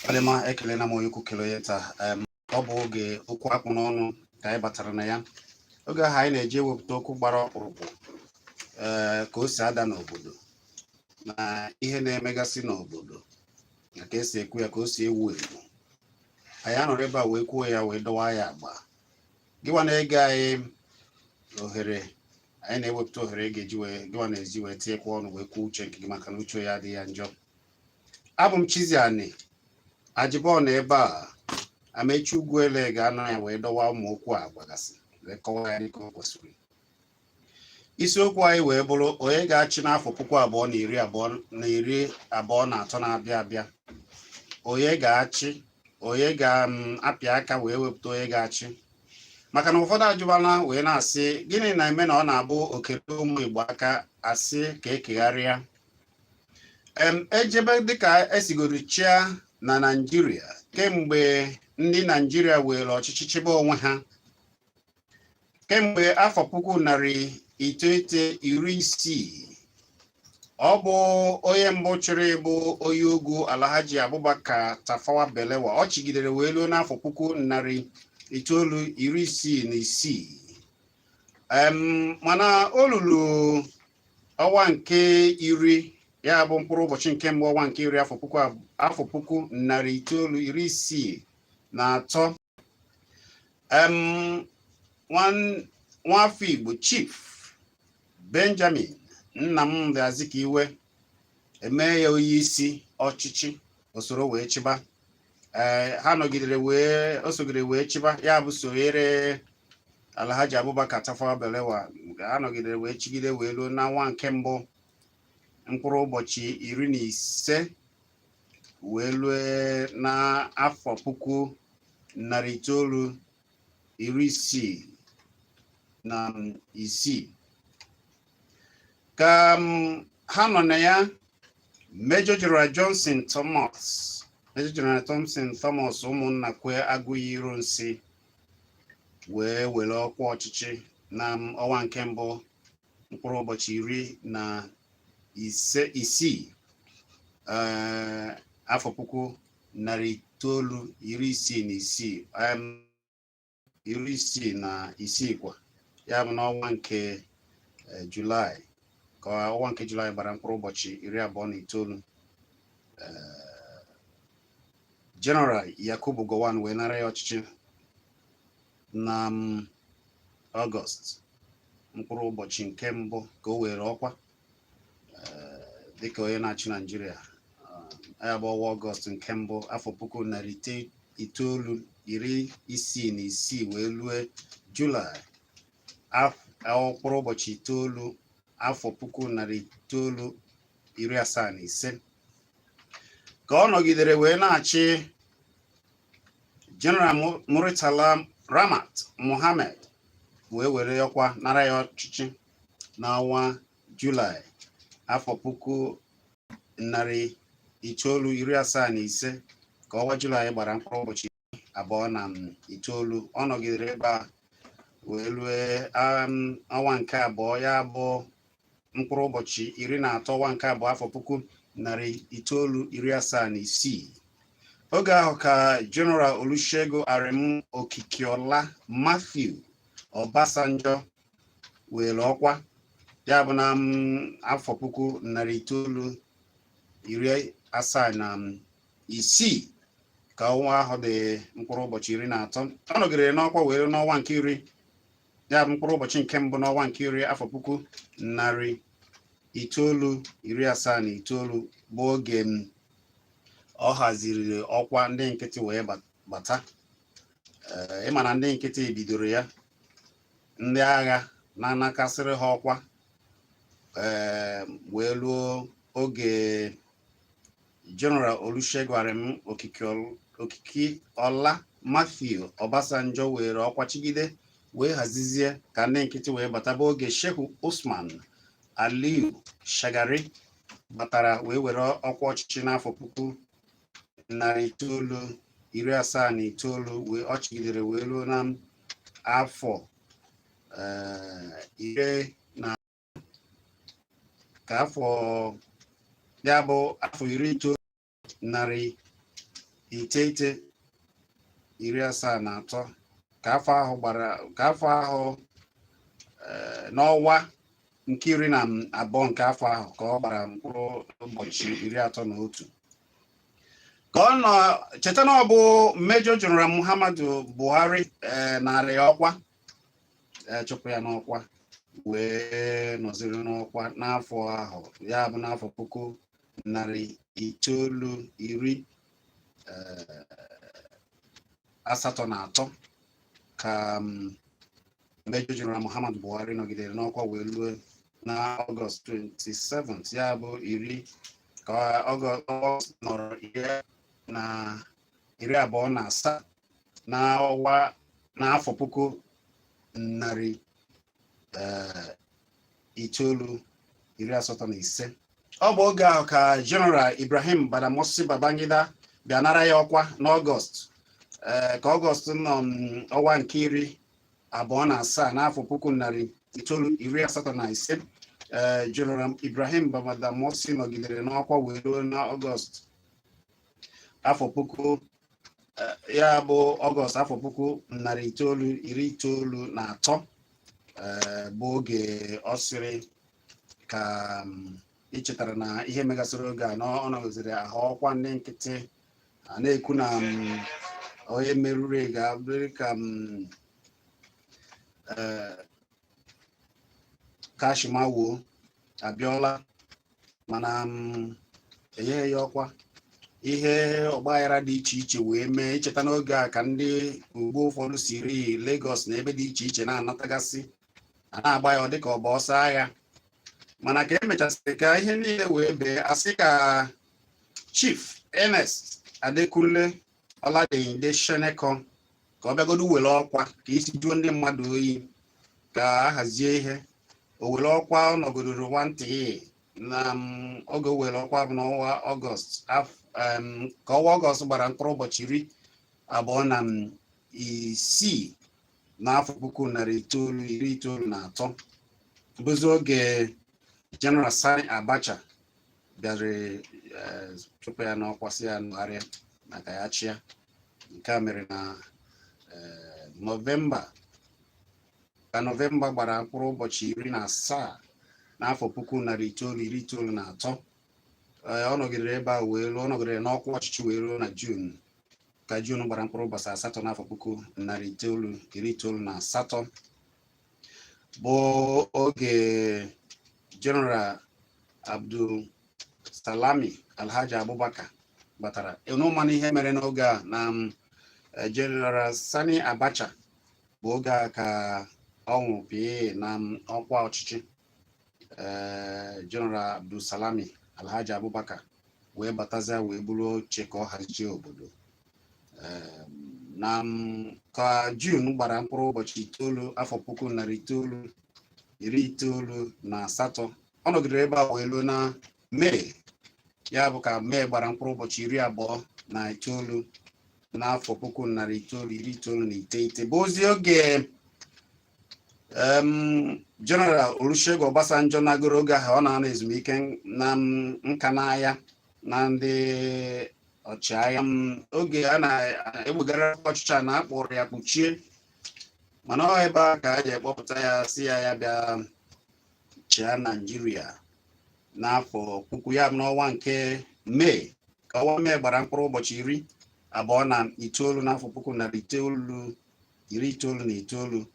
Ọdịmma, ekelela m onye ukwu, kele onye nta. Ọ bụ oge okwu akpụ n'ọnụ ka anyị batara na ya, oge ahụ anyị na-eji ewepụta okwu gbara ọkpụrụkpụ, ee, ka o si ada n'obodo na ihe na-emegasị n'obodo na ka esi ekwu ya, ka o si ewu ewu. Anyị anọrọ ebe a wee kwuo ya, wee dọwa ya agba. Gịwa na-ege anyị, ohere anyị na-ewepụta, ohere ga-eji wee gịwa na-ezi wee tinyekwa ọnụ, wee kwuo uche nke gị, maka na uche ya adịghị ya njọ. Abụ m Chiziani Ajibọ na ebe a Amechi Ugwuele ga-anọ ya wee dọwa ụmụ okwu a gbagasị, wee kọwaa ya dịka o kwesịrị. Isiokwu anyị wee bụrụ onye ga-achị n'afọ 2023 na-abịa abịa. Onye ga-achị, onye ga-apị aka wee wepụta onye ga-achị? Maka na ụfọdụ ajụbala wee na-asị, gịnị na-eme na ọ na-abụ okere ụmụ Igbo aka, asị ka ekegharịa ejebe dịka esigoro chia na Naịjirịa kemgbe ndị Naịjirịa were ọchịchị chịba onwe ha kemgbe afọ 1960? Ọ bụ onye mbụ chịrị bụ onye ugwu, Alhaji Abubakar Tafawa Balewa. Ọ chịgidere wee luo n'afọ 1966. Mana o lulu ọnwa nke iri, ya bụ mkpụrụ ụbọchị nke mbụ ọnwa nke iri, afọ 1963, nwafọ Igbo, Chief Benjamin Nnamdi Azikiwe, emee ya onye isi ọchịchị, usoro wee chịba. Ee, ha nọgidere wee o sogide wee chịba, ya bụ sonyere Alhaji Abubakar Tafawa Balewa. Ha nọgidere wee chigide wee luo na nwa nke mbụ, mkpụrụ ụbọchị 15, wee lue n'afọ 1966 ka ha nọ na ya. Major General Johnson Thomas, Major General Thompson Thomas Ụmụnnakwe Agụiyi Ironsi, wee were ọkwa ọchịchị na ọnwa nke mbụ, mkpụrụ ụbọchị 15, isii, afọ 1966, 66 kwa, ya bụ n'ọnwa nke Julaị, ka ọnwa nke Julaị gbara mkpụrụ ụbọchị 29, General Yakubu Gowon wee nara ya ọchịchị na Ọgọst, mkpụrụ ụbọchị nke mbụ, ka o were ọkwa dịka onye na-achị Naijiria, ya bụ ọnwa Ọgọst nke mbụ, afọ 1966, wee lue Julaị, mkpụrụ ụbọchị 9, afọ 1975, ka ọ nọgidere wee na-achị. General Murtala Ramat Mohammed wee were ọkwa nara ya ọchịchị n'ọnwa Julaị, afọ 1975, ka ọnwa Julaị gbara mkpụrụ ụbọchị 29. Ọ nọgidere ebe a wee lue ọnwa nke abụọ, ya bụ mkpụrụ ụbọchị 13 ọnwa nke abụọ, afọ 1976. Oge ahụ ka General Olusegun Aremu Okikiola Matthew Obasanjo were ọkwa, ya bụ na afọ 1976, ka ọnwa ahụ dị mkpụrụ ụbọchị 13. Ọ nọgidere n'ọkwa were n'ọnwa nke iri, ya bụ mkpụrụ ụbọchị nke mbụ n'ọnwa nke iri, afọ 1979, bụ oge ọ haziri ọkwa ndị nkịtị wee bata. Ee, ịma na ndị nkịtị bidoro ya, ndị agha na-anakasịrị ha ọkwa, ee, wee luo oge General Olusegun Aremu Okikiola Matthew Obasanjo were ọkwa chigide, wee hazizie ka ndị nkịtị wee bata, bụ oge Shehu Usman Aliyu Shagari batara wee were ọkwa ọchịchị n'afọ 1979, wee ọ chịgidere wee ruo na afọ iri na ka afọ, ya bụ afọ iri itoolu narị 973 ka afọ ahụ gbara, ka afọ ahụ n'ọnwa nke 12 nke afọ ahụ ka ọ gbara mkpụrụ ụbọchị 31 ka ọ nọ. Cheta na ọ bụ Major General Muhammadu Buhari nara ya ọkwa, chụpụ ya n'ọkwa, wee nọziri n'ọkwa n'afọ ahụ, ya bụ n'afọ 1983 ka Major General Muhammadu Buhari nọgidere n'ọkwa wee luo na Ọgọst 27, ya bụ iri ka Ọgọst nọrọ 27 na ọnwa n'afọ 1985. Ọ bụ oge ahụ ka General Ibrahim Badamasi Babangida bịa nara ya ọkwa n'Ọgọst, ka Ọgọst nọ ọnwa nke 27 n'afọ 1985. General Ibrahim Badamasi nọgidere n'ọkwa wee ruo n'Ọgọst afọ puku, ya bụ Ọgọst afọ 1993, bụ oge ọ sịrị ka ị chetara na ihe megasịrị oge a na ọ nọgidere ahụ ọkwa ndị nkịtị a na-ekwu na onye merụrụ ga-abụrịrị ka Kashimawo Abiola, mana enyeghị ya ọkwa. Ihe ọgbaghara dị iche iche wee mee. Icheta n'oge a ka ndị ugbo ụfọdụ siri Lagos na ebe dị iche iche na-anatagasị, a na-agba ya ọ dịka ọ bụ ọsọ agha. Mana ka emechasịrị ka ihe niile wee bee, asị ka Chief Ernest Adekunle Oladeinde Shonekan ka ọ bịagodu were ọkwa ka isi juo ndị mmadụ oyi, ka a hazie ihe. O were ọkwa, ọ nọgodoro nwantị na oge o were ọkwa bụ n'ọnwa Ọgọst, ka ọnwa Ọgọst gbara mkpụrụ ụbọchị 26 n'afọ 1993, bụzi oge General Sani Abacha bịara chụpụ ya n'ọkwa, sị ya nọgharịa maka ya chịa. Nke a mere na Nọvemba, ka Nọvemba gbara mkpụrụ ụbọchị 17 n'afọ 1993. Ọ nọgidere ebe a wee ruo, ọ nọgidere n'ọkwa ọchịchị wee ruo na Jun, ka Jun gbara mkpụrụ ụbọchị 8 n'afọ 1998, bụ oge General Abdul Salami Alhaji Abubakar batara. Ịnụmanụ ihe mere n'oge a na General Sani Abacha bụ oge a ka ọ nwụrụ pịị na ọkwa ọchịchị. General Abdul Salami Alhaji Abubakar wee batazia wee buru oche ka ọ hazie obodo. Na ka Jun gbara mkpụrụ ụbọchị 9 afọ 1998, ọ nọgidere ebe a wee ruo na Mee, ya bụ ka Mee gbara mkpụrụ ụbọchị 29 n'afọ 1999, bụ ozi oge General Olusegun Obasanjo nagoro oge ahụ ọ na-anọ ezumike na nka n'agha na ndị ọchịagha. Oge a na-ewegara ọchịchị a na-akpọrọ ya kpuchie, mana ọ ebe a ka a ji ekpọpụta ya, si ya ya bịa chịa Naijiria n'afọ puku, ya bụ n'ọnwa nke Mee, ka ọnwa Mee gbara mkpụrụ ụbọchị 29 n'afọ 1999.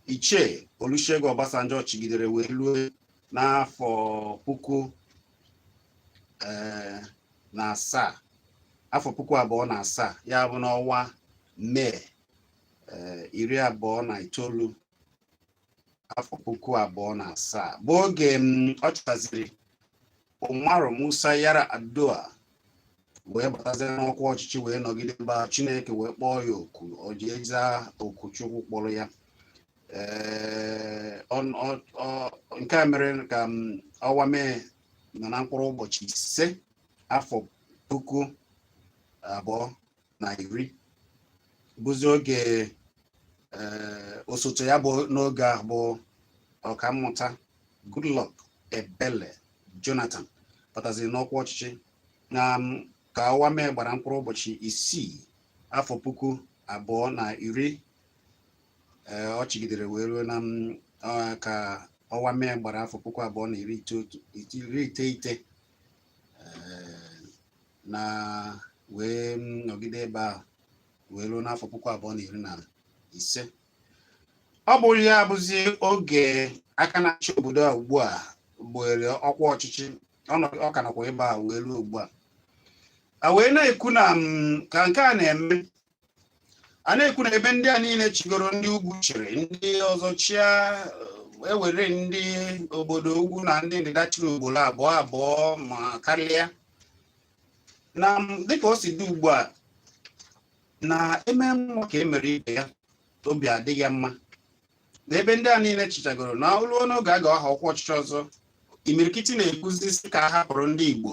Ichie Olusegun Obasanjo chigidere wee luo n'afọ 2007, afọ 2007, ya bụ n'ọnwa Mee 29 afọ 2007, bụ oge ọ chịtaziri Umaru Musa Yar'Adua wee batazie n'ọkwa ọchịchị, wee nọgide ebe a. Chineke wee kpọọ ya oku, o jee zaa oku Chukwu kpọrọ ya. Ee, nke a mere ka ọnwa Mee nọ na mkpụrụ ụbọchị 5 afọ 2010, bụzi oge osote ya bụ n'oge ahụ bụ Ọkammụta Goodluck Ebele Jonathan bataziri n'ọkwa ọchịchị. Na ka ọnwa Mee gbara mkpụrụ ụbọchị 6, afọ 2010, ọ chịgidere wee ruo na ka ọnwa Mee gbara afọ 2019, na wee nọgide ebe ahụ wee ruo n'afọ 2015. Ọ bụ ya bụzi oge aka na-achị obodo a ugbu a gbere ọkwa ọchịchị. Ọ ka nọkwa ebe a wee ruo ugbu a. A wee na-ekwu na ka nke a na-eme, a na-ekwu na ebe ndị a niile chigoro, ndị ugwu chịrị, ndị ọzọ chịa, ewere ndị obodo ugwu na ndị ndịda chịrị ugboro abụọ abụọ ma karịa. Na dịka o si dị ugbu a, na eme mmụọ ka e mere ibe ya, obi adịghị ya mma na ebe ndị a niile chichagoro na oluo n'oge a ga-aha ọkwa ọchịchị ọzọ. Imirikiti na-ekwuzi sị ka a hapụrụ ndị Igbo,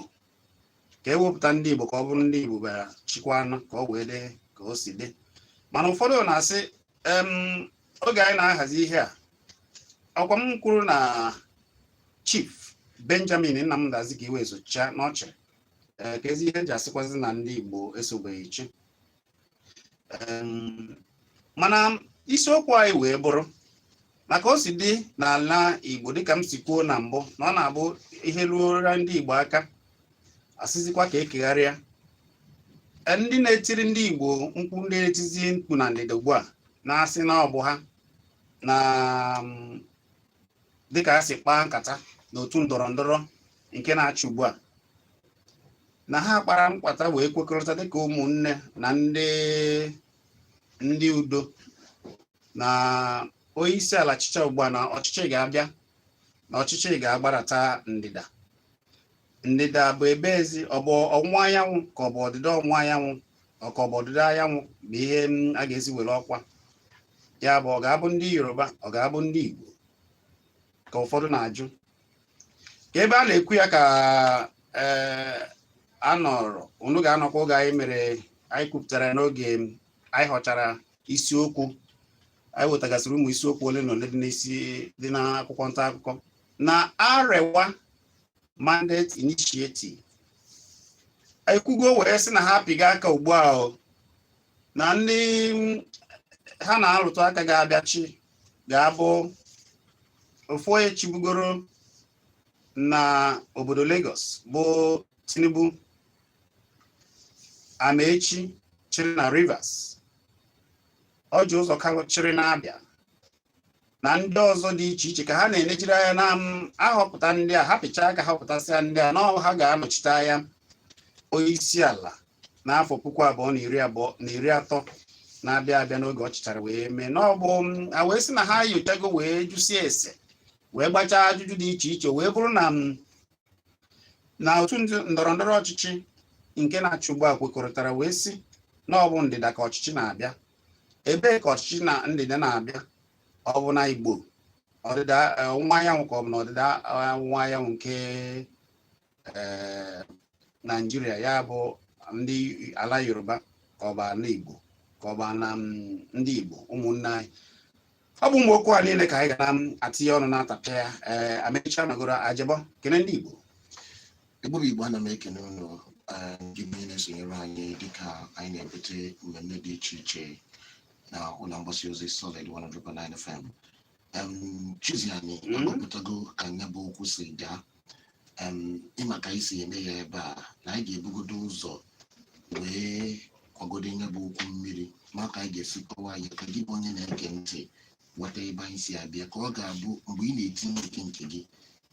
ka ewepụta ndị Igbo, ka ọ bụrụ ndị Igbo bịara chịkwanụ, ka ọ wee dị ka o si dị. Mana ụfọdụ na-asị, oge anyị na-ahazi ihe a, ọkwa m kwuru na Chief Benjamin Nnamdi Azikiwe ezocha n'ọchịrị, ee, ka ezi ihe eji asịkwazi na ndị Igbo esobeghị chi. Mana isiokwu anyị wee bụrụ maka o si dị n'ala Igbo. Dịka m si kwuo na mbụ, na ọ na-abụ ihe ruora ndị Igbo aka, asịzikwa ka ekegharịa. Ndị na-etiri ndị Igbo mkpu, ndị na-etizi mkpu na ndịda ugbu a, na-asị na ọ bụ ha na dịka a si kpaa nkata n'otu ndọrọ ndọrọ nke na-achị ugbu a, na ha kpara mkpata wee kwekọrịta dịka ụmụnne na ndị udo, na onye isi ala chịcha ugbu a, na ọchịchị ga-abịa, na ọchịchị ga-agbarata ndịda. Ndịda bụ ebe ezi ọ bụ ọwụwa anyanwụ, ka ọ bụ ọdịda ọwụwa anyanwụ, ọ ka ọ bụ ọdịda anyanwụ bụ ihe a ga-esi were ọkwa ya bụ, ọ ga-abụ ndị Yoruba, ọ ga-abụ ndị Igbo, ka ụfọdụ na-ajụ. Ka ebe a na-ekwu ya ka ee a nọrọ, unu ga-anọkwa oge anyị mere, anyị kwupụtara n'oge anyị họchara isiokwu. Anyị wetagasịrị ụmụ isiokwu ole na ole dị n'isi dị n'akwụkwọ nta akụkọ na Arewa Mandate Initiative ekwugo wee sị na ha apịga aka ugbu a o, na ndị ha na-arụtụ aka ga-abịachi ga-abụ ofu onye chibugoro na obodo Lagos bụ Tinubu, Amaechi chịrị na Rivers, Orji Uzor Kalu chịrị na Abia, na ndị ọzọ dị iche iche, ka ha na-enejiri anya na ahọpụta ndị a. Ha pịchaa aka họpụtasịa ndị a na ha ga-anọchite anya onye isi ala n'afọ 2023 na-abịa abịa, n'oge ọ chịchara wee mee n'ọbụ. A wee sị na ha nyochago wee jụsie ese wee gbachaa ajụjụ dị iche iche, wee bụrụ na otu ndọrọ ndọrọ ọchịchị nke na-achị ugbu a kwekọrịtara wee sị na ọ bụ ndịda ka ọchịchị na-abịa. Ebee ka ọchịchị na ndịda na-abịa? Ọ bụ na Igbo ọdịda ọwụwa anyanwụ, ka ọ bụ na ọdịda ọwụwa anyanwụ nke Naijiria, ya bụ ndị ala Yoruba, ka ọ bụ ala Igbo, ka ọ bụ ala ndị Igbo ụmụnne anyị? Ọ bụ ụmụ okwu a niile ka anyị ga na-atinye ọnụ na-atapịa ya. Ee, Amechi anọgoro ajebọ kene ndị Igbo. Igbo bụ Igbo, ana m ekene unu, gị bụ onye na-esonyere anyị dịka anyị na-ebute mmemme dị iche iche na ụlọ mgbasa ozi Solid 100.9 FM. Chiziani akọpụtago ka nya bụ okwu si gaa. Ịma ka anyị si eme ya ebe a, na anyị ga-ebugodo ụzọ wee kwagodo nya bụ okwu mmiri, ma ka anyị ga-esi kọwaa ya ka gị bụ onye na-ege ntị ghọta ebe anyị si abịa, ka ọ ga-abụ mgbe ị na-etinye oke nke gị,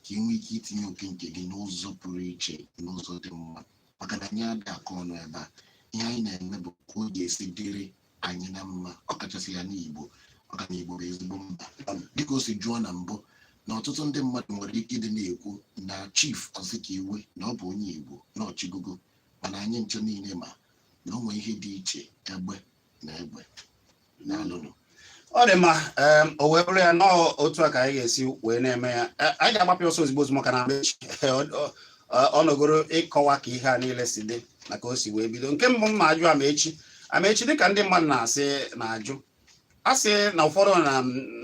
ka ị nwee ike itinye oke nke gị n'ụzọ pụrụ iche, n'ụzọ dị mma, maka na anyị adị akọ ọnụ ebe a. Ihe anyị na-eme bụ ka ọ ga-esi dịrị anyị na mma, ọkachasị ya n'Igbo, maka na Igbo bụ ezigbo mba. Dịka o si jụọ na mbụ, na ọtụtụ ndị mmadụ nwere ike ịdị na-ekwu na Chief Azikiwe na ọ bụ onye Igbo na ọchịgogo, mana anyị nche niile ma na o nwee ihe dị iche egbe na egbe na-alụnụ. Ọ dị mma. O wee bụrụ ya nọọ otu a ka anyị ga-esi wee na-eme ya. Anyị ga-agbapụ ọsọ ozugbo ozugbo maka na Amechi ọ nọgoro ịkọwa ka ihe a niile si dị na ka o si wee bido. Nke mbụ m ma ajụ Amechi, Amechi, dịka ndị mmadụ na-asị na-ajụ, a sị na ụfọdụ na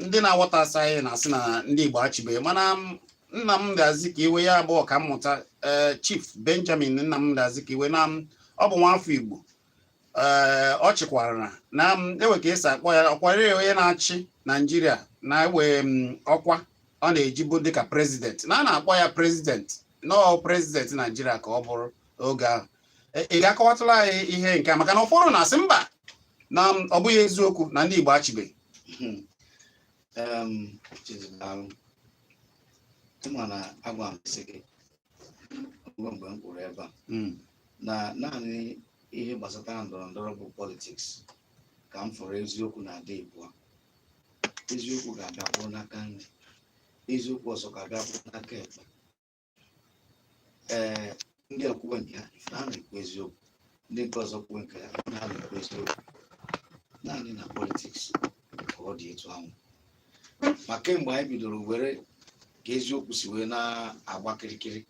ndị na-aghọta asị anyị na-asị na ndị Igbo achịbeghị, mana Nnamdi Azikiwe, ya bụ ọkammụta, ee, Chief Benjamin Nnamdi Azikiwe, na ọ bụ nwafọ Igbo. Ee, ọ chịkwara na ewe ka esi akpọ ya, ọkwara onye na-achị Naijiria na-ewe ọkwa ọ na-ejibu dịka president, na a na-akpọ ya president, nọọ president Naijiria ka ọ bụrụ oge ahụ. Ị ga-akọwatụla anyị ihe nke a, maka na ụfọdụ na-asị mba, na ọ bụghị eziokwu na ndị Igbo achịbeghị. Chizidalụ, ịma na agwa m sị gị mgbe m kwuru ebe a na naanị ihe gbasatara ndọrọ ndọrọ bụ politics ka m fọrọ eziokwu na-adị ịbụọ. Eziokwu ga-abịa kwụrụ n'aka nri, eziokwu ọzọ ga-abịa kwụrụ n'aka ekpe. Ee, ndị ekwuwe nke ha, ife ha na-ekwu eziokwu, ndị nke ọzọ kwuwe nke ha, na ha na-ekwu eziokwu. Naanị na politics ka ọ dị etu ahụ. Ma kemgbe anyị bidoro were ka eziokwu si wee na-agba kirikiri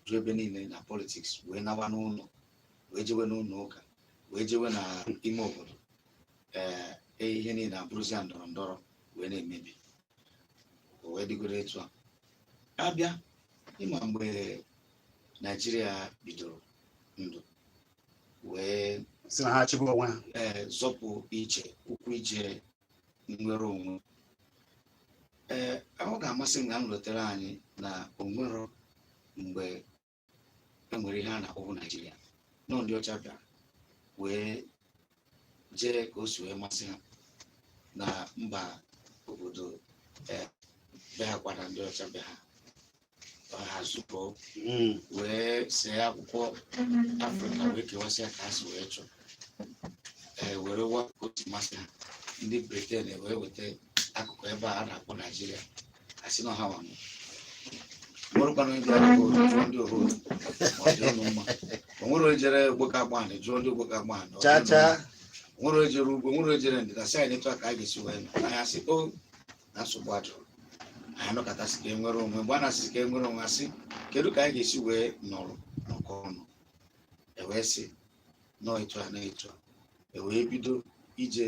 ju ebe niile na politics, wee nawa n'ụlọ, wee jewe n'ụlọ ụka, wee jewe na ime obodo, ee, ihe niile abụrụzia ndọrọ ndọrọ wee na-emebi. O wee dịgoro etu a. Abịa ịma mgbe Naijiria bidoro ndụ wee si na ha achịbụ onwe ha, ee, zọpụ ije ụkwụ ije nnwere onwe, ee, ọ ga-amasị m ka m letara anyị na onwero mgbe e nwere ihe a na-akpọbụ Naijiria. Nọ ndị ọcha bịara wee jee ka o si wee masị ha na mba obodo, ee, be ha kwara ndị ọcha be ha, ha zukọ wee see akwụkwọ Afrịka, wee kewasịa ka ha si wee chọọ, ee, were wa ka o si masị ha. Ndị Britain wee weta akụkụ ebe a na-akpọ Naijiria, asị na ha nwanụ nwerekwana onye bịara obodo jụọ ndị obodo ma ọ dị ụnụ mma. O nwere onye jere Ogboka Agbanị jụọ ndị Ogboka Agbanị ọ dị Cha ụnụ cha. mma. O nwere onye jere ugwu, o nwere onye jere ndịda, sị anyị etu a ka anyị ga-esi wee nọ. Anyị asị o na nsogbu adịrọ. Anyị anọkọtasị ka e nwere onwe. Mgbe a na-asị ka e nwere onwe, asị kedu ka anyị ga-esi wee nọrọ nọkọ ọnụ? E wee sị nọọ etu a na etu a. E wee bido ije,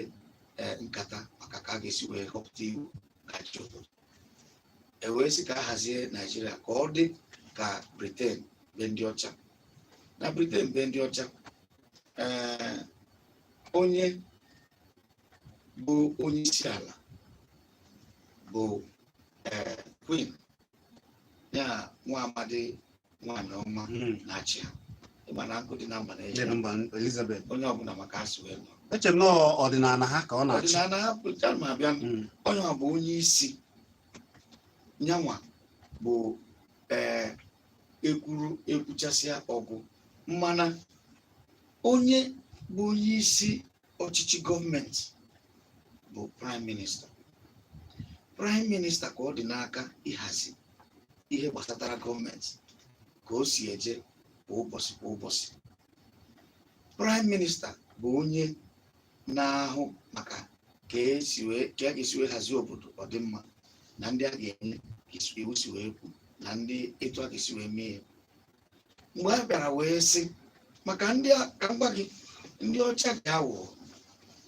ee, nkata maka ka a ga-esi wee họpụta iwu ga-achị obodo. E wee sị ka a hazie Naijiria ka ọ dị ka Britain be ndị ọcha. Na Britain be ndị ọcha, ee, onye bụ onye isi ala bụ, ee, queen ya, nwa amadi nwanyị ọma na-achị ha. Ịma na nkụ dị na mba na-eji Dị na mba Elizabeth. Onye ọbụla maka asị wee nọ. Eche m na ọ ọdịnala ha ka ọ na-achị. Ọdịnala ha pụta ma abịa. Onye ọ bụ onye isi nyanwa bụ, ee, ekwuru ekwuchasịa ọgụ. Mana onye bụ onye isi ọchịchị gọọmenti bụ prime minister. Prime minister ka ọ dị n'aka ịhazi ihe gbasatara gọọmenti ka o si eje kwa ụbọchị kwa ụbọchị. Prime minister bụ onye na-ahụ maka ka esi wee ka a ga-esi wee hazie obodo ọdịmma, na ndị a ga-enye ka iwu si wee kwu, na ndị etu a ga-esi wee mee ya. Mgbe a bịara wee sị maka ndị ka m gwa gị, ndị ọcha ji aghụghọ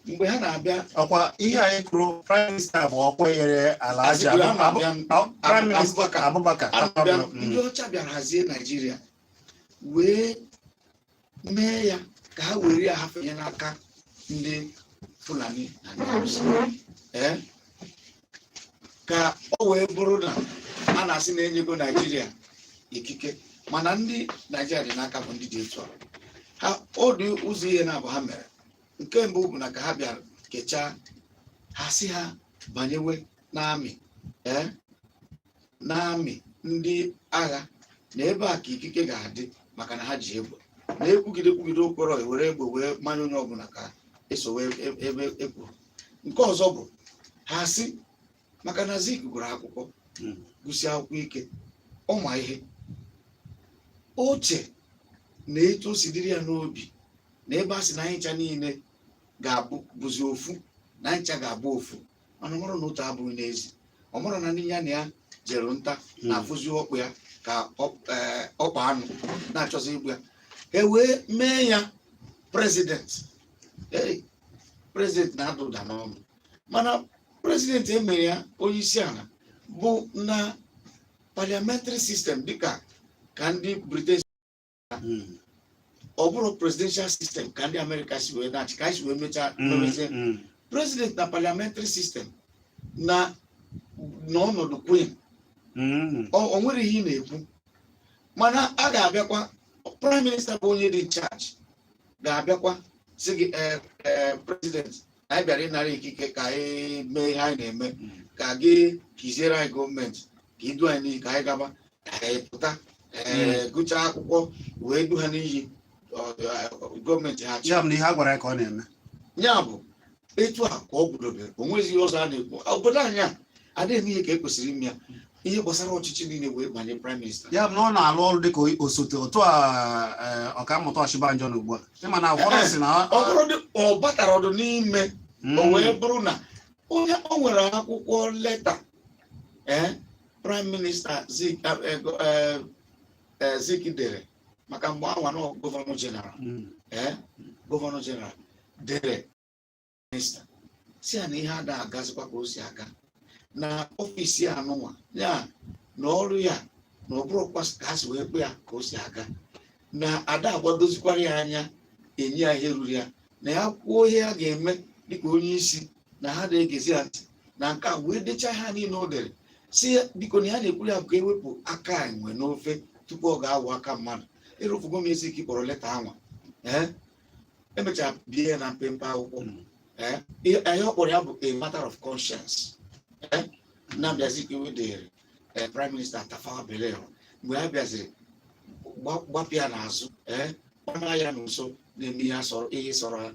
mgbe ha na-abịa. Ọkwa ihe anyị kwuru, prime minister bụ ọkwa nyere ala aja. Asị gị, ha na-abịa. Prime minister Abubakar. Abubakar. A na-abịa, ndị ọcha bịara hazie Naijiria wee mee ya ka ha were ya hafenye n'aka ndị Fulani na ndị Hausa, ee, ka ọ wee bụrụ na a na-asị na enyego Naijiria ikike, mana ndị Naijiria dị n'aka bụ ndị dị etu a. Ha ọ dị ụzọ ihe na-abụ ha mere. Nke mbụ bụ na ka ha bịara kechaa ha, sị ha banyewe n'army, ee, n'army ndị agha, na ebe a ka ikike ga-adị, maka na ha ji egbe na-ekwugide kwugide okporo, ewere egbe wee manye onye ọbụla ka esowe ebe ekwuru. Nke ọzọ bụ ha sị maka na Zik gụrụ akwụkwọ, gụsie akwụkwọ ike, ọ ma ihe oche na etu o si dịrị ya n'obi, na ebe a sị na anyị ncha niile ga-abụ bụzi ofu, na anyị ncha ga-abụ ofu. Mana ọ mụrụ na otu abụghị n'ezi, ọ mụrụ na ndị ya na ya jere nta na-afụzi ọkpụ ya ka ọkpa anụ na-achọzi igbu ya. E wee mee ya president. Ee, president na-ada ụda n'ọnụ, mana president emere ya onye isi ala bụ na Parliamentary system dịka ka ndị Britain, ọ bụrụ presidential system ka ndị Amerịka si wee na-achị, ka anyị si wee mechaa memezie president na parliamentary system na n'ọnọdụ queen. O nwere ihe ị na-ekwu, mana a ga-abịakwa, prime minister bụ onye dị in charge ga-abịakwa sị gị, "Ee, ee, president, anyị bịara ịnara ikike ka anyị mee ihe anyị na-eme, ka gị kiziere anyị gọọmenti, ka idu anyị n'iyi, ka anyị gaba, ka anyị pụta, ee, gụchaa akwụkwọ wee du ha n'iyi, gọọmenti ha Ya bụ na ihe a gwara ya ka ọ na-eme. Ya bụ etu a ka ọ gwudobere. O nwezighị ọzọ a na-ekwu. Obodo anyị a adịghị eme ihe ka e kwesịrị ime ya. Ihe gbasara ọchịchị niile wee banye prime minister. Ya bụ na ọ na-alụ ọrụ dịka osote otu a ọkammụta Ọchịbanjọ na ugbu a, ịma na ụfọdụ si na Ọ bụrụ dị ọ batara ọdụ n'ime o wee bụrụ na onye o nwere akwụkwọ leta, ee, prime minister Zik, Zik dere maka mgbe anwa na governor general, ee, governor general dere minister si ya na ihe ada agazikwa ka o si aga na office ya anụnwa ya na ọrụ ya, na ọ bụrụkwa ka ha si wee kpe ya ka o si aga, na ada agbadozikwara ya anya, enye ya ihe ruru ya, na ya kwuo ihe ya ga-eme dịka onye isi, na ha na-egezi ya ntị na nke a, wee dechaa ha niile o dere, si ya biko na ya na-ekwuru ya bụ ka ewepụ aka enwe n'ofe tupu ọ ga-awụ aka mmadụ. Ịrụfugo m ezi ka kpọrọ leta anwa, ee, emechara bie ya na mpempe akwụkwọ. Ee, ihe ọ kpọrọ ya bụ a matter of conscience. Ee, Nnamdi Azikiwe dere, ee, prime minister Tafawa Balewa mgbe ha bịaziri gbapịa n'azụ, ee, gbana ya n'ụsọ na-eme ihe sọrọ ihe sọrọ ha.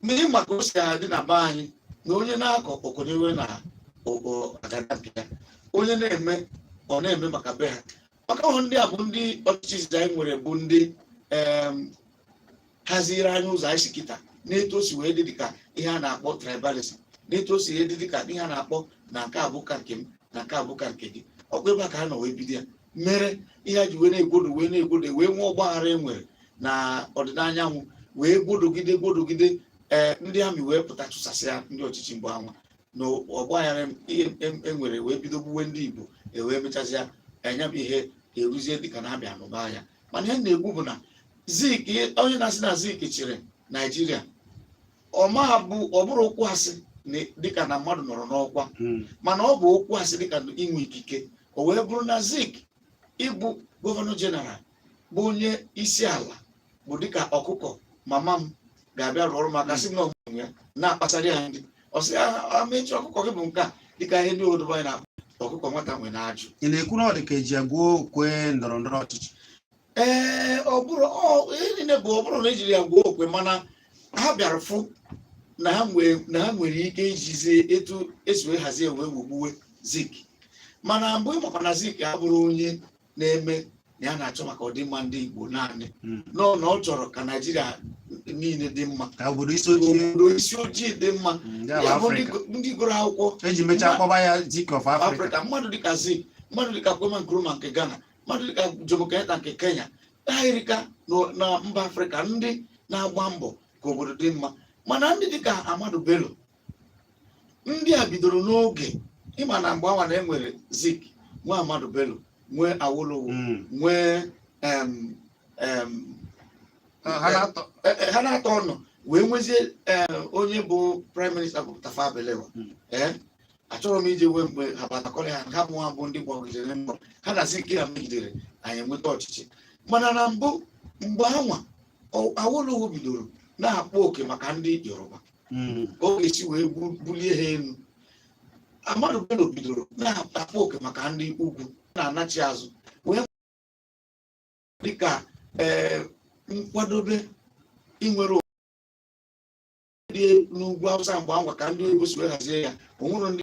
Ma ị maka o si adị na be anyị na onye na-akọ okonyewe na agada, onye na-eme ọ na-eme maka be ha, maka ọhụ ndị a bụ ndị ọchịchị izizi anyị nwere, bụ ndị haziri anyị ụzọ anyị si kịta, n'etu o si wee dị dịka ihe a na-akpọ tribalism, n'etu o si wee dị dịka ihe a na-akpọ na nke abụ ka nke m na nke abụ ka nke gị. Ọkwa ebe a ka ha nọ wee bido ya, mere ihe a ji wee na-egwodo, wee na-egwodo, wee nwee ọgbaghara e nwere na ọdịda anyanwụ, wee gwodogide gwodogide, ee, ndị amị wee pụta chụsasịa ndị ọchịchị mgbe anwa na ọgbaghara ihe e nwere, wee bido gbuwe ndị Igbo, e wee mechazịa enya bụ ihe eruzie dịka na-abịa anụba ya. Mana ihe m na-ekwu bụ na Zik, onye na-asị na Zik chịrị Naijiria, ọ ma bụ ọ bụrụ okwu asị dịka na mmadụ nọrọ n'ọkwa, mana ọ bụ okwu asị dịka inwe ikike. O wee bụrụ na Zik ịbụ governor general, bụ onye isi ala, bụ dịka ọkụkọ mama m ga-abịa rụọ ọrụ maka sị m na ọmụmụ ya na-akpasara ya ndị ọ sị ya amechi ọkụkọ gị bụ nke a, dịka ihe ndị obodo anyị na-akpọ ọkụkọ nwata nwe na-ajụ. Ị na-ekwu na ọ dị ka eji agwụ okwe ndọrọ ndọrọ ọchịchị? Ee, ọ bụrụ ihe niile bụ ọ bụrụ na ejiri ya gwuo okwe, mana ha bịara fụ na ha nwere ike ijizi etu esi wee hazie wee wugbuwe Zik. Mana mbụ, ịmakwa na Zik abụrụ onye na-eme na ya na-achọ maka ọdịmma ndị Igbo naanị, nọ na ọ chọrọ ka Naijiria niile dị mma, ka obodo isi ojii, obodo isi ojii dị mma, ndị ya ala bụ ndị Afrịka. Ndị gụrụ akwụkwọ eji mechaa kpọba ya Zik of Africa. Afrịka. Mmadụ dịka Zik, mmadụ dịka Kwame Nkrumah nke Ghana, mmadụ dịka Jomo Kenyatta nke Kenya, ha erika na mba Afrịka ndị na-agba mbọ ka obodo dị mma. Mana ndị dịka Ahmadu Bello, ndị a bidoro n'oge. Ịma na mgbe anwa na enwere Zik, nwee Ahmadu Bello, nwee Awolowo, nwee em, em, Ha na-atọ ha na-atọ ọnụ, wee nwezie onye bụ prime minister bụ Tafawa Balewa. Ee, achọrọ m ije wee mgbe ha batakọrọ ha, ha bụ nwa bụ ndị gbagidere mbọ ha na Zik ha megidere anyị enweta ọchịchị. Mana na mbụ, mgbe anwa Awolowo bidoro na-akpọ oke maka ndị Yoruba ka ọ ga-esi wee bulie ha elu. Ahmadu Bello bidoro na-akpọ oke maka ndị ugwu na-anachi azụ, wee dịka ee nkwadobe inwere onwe dị n'ugwu Awụsa mgbe anwa ka ndị oyibo si wee hazie ya. Onwere ndị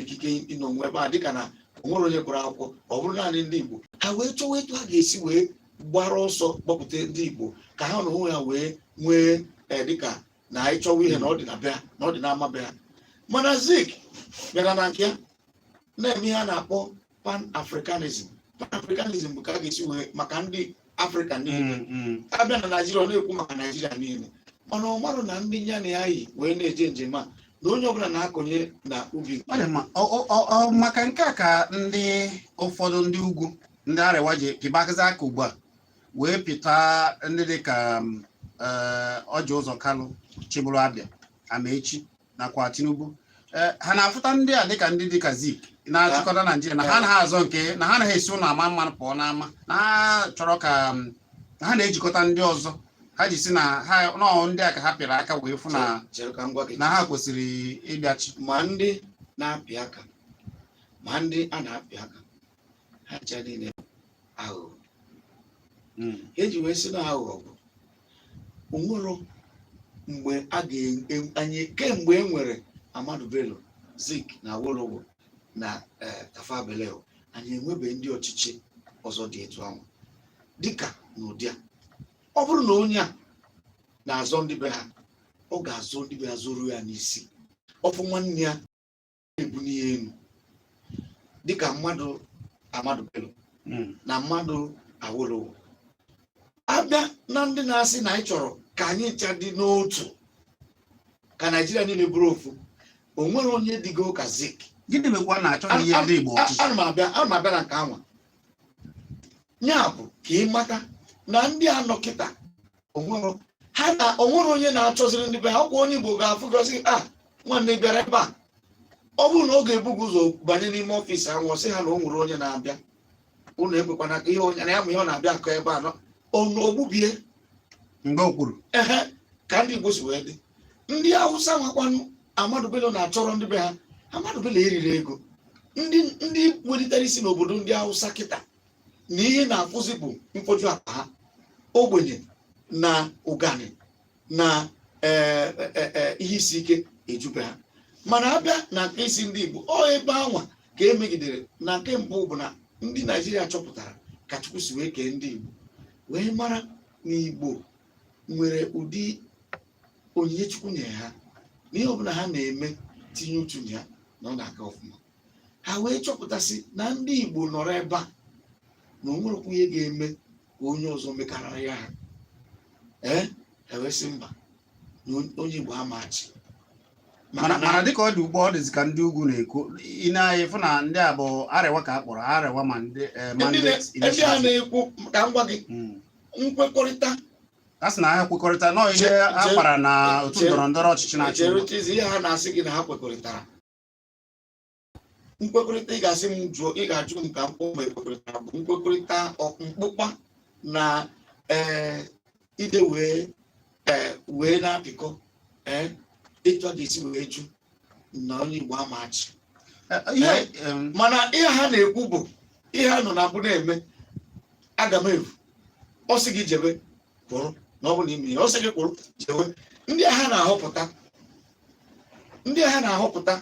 ikike ịnọ onwe ebe a dịka na onwere onye gụrụ akwụkwọ, ọ bụrụ naanị ndị Igbo, ha wee chọwa etu ha ga-esi wee gbara ọsọ gbapụta ndị Igbo ka ha na onwe ha wee nwee ee, dịka na anyị chọwa ihe na ọ dị na be ha, na ọ dị n'ama be ha. Mana Zik bịara na nke ya na-eme ihe a na-akpọ pan africanism. Pan africanism bụ ka a ga-esi wee maka ndị Afrịka niile. Abịa na Naijiria, ọ na-ekwu maka Naijiria niile, mana ọ marụ na ndị ya na ya yi wee na-eje njem a Na onye ọbụla na-akọnye na ubi. Ọ dị mma. Ọ maka nke a ka ndị ụfọdụ ndị ugwu, ndị Arewa, ji pịbakịza aka ugbu a wee pịta ndị dị ka Orji Uzor Kalu chịbụrụ Abịa, Amaechi nakwa Tinubu. Ha na-afụta ndị a dịka ndị dịka Zik na-achịkọta Naijiria, na ha anaghị azọ nke na ha anaghị esi ụlọ ama mmanụ pụọ n'ama, na ha chọrọ ka na ha na-ejikọta ndị ọzọ. Ha ji si na ha nọọ ndị a ka ha pịrị aka wee fụ na Chere ka m gwa gị. na ha kwesịrị ịbịachi. Ma ndị na-apị aka ma ndị a na-apị aka, ha ncha niile aghụghọ. Eji wee sị na aghụghọ bụ onwero mgbe a ga-anyị kemgbe e nwere Ahmadu Bello, Zik na Awolowo na Tafawa Balewa, anyị enwebeghị ndị ọchịchị ọzọ dị etu ahụ dịka n'ụdị a. Ọ bụrụ na onye a na-azọ ndị be ha, ọ ga-azọ ndị be ha zoro ya n'isi ọfụ nwanne ya ebuni ya elu, dịka mmadụ Ahmadu Bello na mmadụ Awolowo. Abịa na ndị na-asị na anyị chọrọ ka anyị ncha dị n'otu, ka Naijiria niile bụrụ ofu, o nwere onye dịgo ka Zik. Gịnị mekwa na-achọghị ihe ndị Igbo ọchịchị? Ana m abịa na nke anwa. Ya bụ ka ị mata na ndị a nọ kịta, onwero ha na onwere onye na-achọziri ndị be ha. Ọkwa onye Igbo ga-afụ gosi a nwanne bịara ebe a, ọ bụrụ na ọ ga-ebu gị ụzọ banye n'ime ọfịs ahụ, ọ sị ha na o nwere onye na-abịa, unu ekwekwana ka ihe onye na ya ma ihe ọ na-abịa akọ ebe a nọ ogbubie. Mgbe o kwuru Ehe, ka ndị Igbo si wee dị. Ndị Hausa nwakwanụ Ahmadu Bello na-achọrọ ndị be ha. Ahmadu Bello eriri ego. Ndị welitere isi n'obodo ndị Hausa kịta na ihe na-afụzi bụ mfoju akpa ha, ogbenye na ụgani na ihe isi ike ejube ha. Mana abịa na nke isi ndị Igbo, ọ ebe anwa ka emegidere. Na nke mbụ bụ na ndị Naijiria chọpụtara ka Chukwu si wee kee ndị Igbo, wee mara na Igbo nwere ụdị onyinye Chukwu nyere ha, na ihe ọbụla ha na-eme tinye uchu na ya na ọ na-aga ọfụma. Ha wee chọpụtasị na ndị Igbo nọrọ ebe a na o nwerekwa ihe ga-eme ka onye ọzọ mekarịa ha. Ee, ha wee sị mba, na onye Igbo amachi. Mana dịka ọ dị ugbu a, ọ dịzị ka ndị ugwu na-ekwu ị na-anya fụ na ndị a bụ Arewa ka a kpọrọ Arewa ma ndị ndị Mandate ndị a Initiative. na-ekwu, ka m gwa gị, nkwekọrịta A sị na ha kwekọrịta nọọ ihe a kpara na otu ndọrọ ndọrọ ọchịchị na-achị Chere. ugbu a. Chizi, ihe ha na-asị gị na ha kwekọrịtara nkwekọrịta, ị ga-asị m jụọ, ị ga-ajụ m ka m kwuo ma ekwekọrịtara bụ nkwekọrịta mkpụkpa na ee ide wee na-apịkọ ee etu a ga-esi wee jụ na onye Igbo amachi. Ihe Mana ihe ha na-ekwu bụ ihe ha nọ na mbụ na-eme. Aga m evu ọ sị gị jebe kwụrụ na ọ bụ na ime ihe ọ sị gị kwụrụ jewe. Ndị ha na-ahọpụta, ndị ha na-ahọpụta,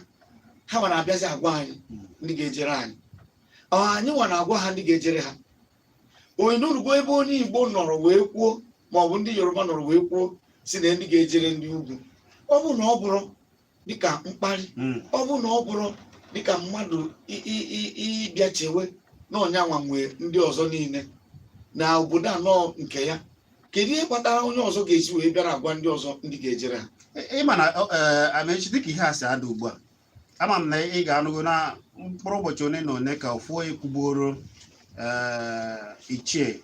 ha ma na-abịazi agwa anyị ndị ga-ejere anyị. Ọ anyị nwa na-agwa ha ndị ga-ejere ha. Onye n'urugo ebe onye Igbo nọrọ wee kwuo, ma ọ bụ ndị Yoruba nọrọ wee kwuo si na ndị ga-ejere ndị ugwu, ọ bụ na ọ bụrụ dịka mkparị, ọ bụ na ọ bụrụ dịka mmadụ ịbịa chewe na ọnyanwa nwee ndị ọzọ niile na obodo anọ nke ya. Kedu ihe kpatara onye ọzọ ga-esi wee bịara agwa ndị ọzọ ndị ga-ejere ha? Ịma na Amechi, dịka ihe a si ada ugbu a, ama m na ị ga-anụgo na mkpụrụ ụbọchị one na one ka ofu onye kwugboro ichie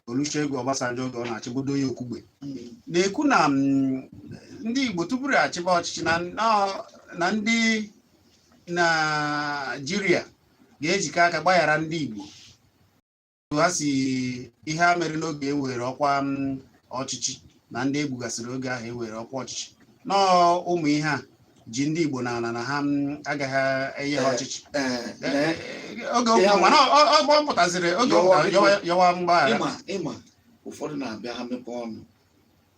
Olusegun Obasanjo oge ọ na-achịbodo ya okwugbe na-ekwu na ndị Igbo tupu achịba ọchịchị na ndị Naijiria ga-ejikọ aka gbaghara ndị Igbo ha si ihe ha mere n'oge e were ọkwa ọchịchị na ndị egbugasịrị oge ahụ e were ọkwa ọchịchị nọọ. Ụmụ ihe a ji ndị Igbo n'ala na ha agaghị enye ha ọchịchị. Oge okwu mana ọ pụtaziri oge ọ pụtara yọwa mgbaghara. Ịma ụfọdụ na-abịa, ha mepee ọnụ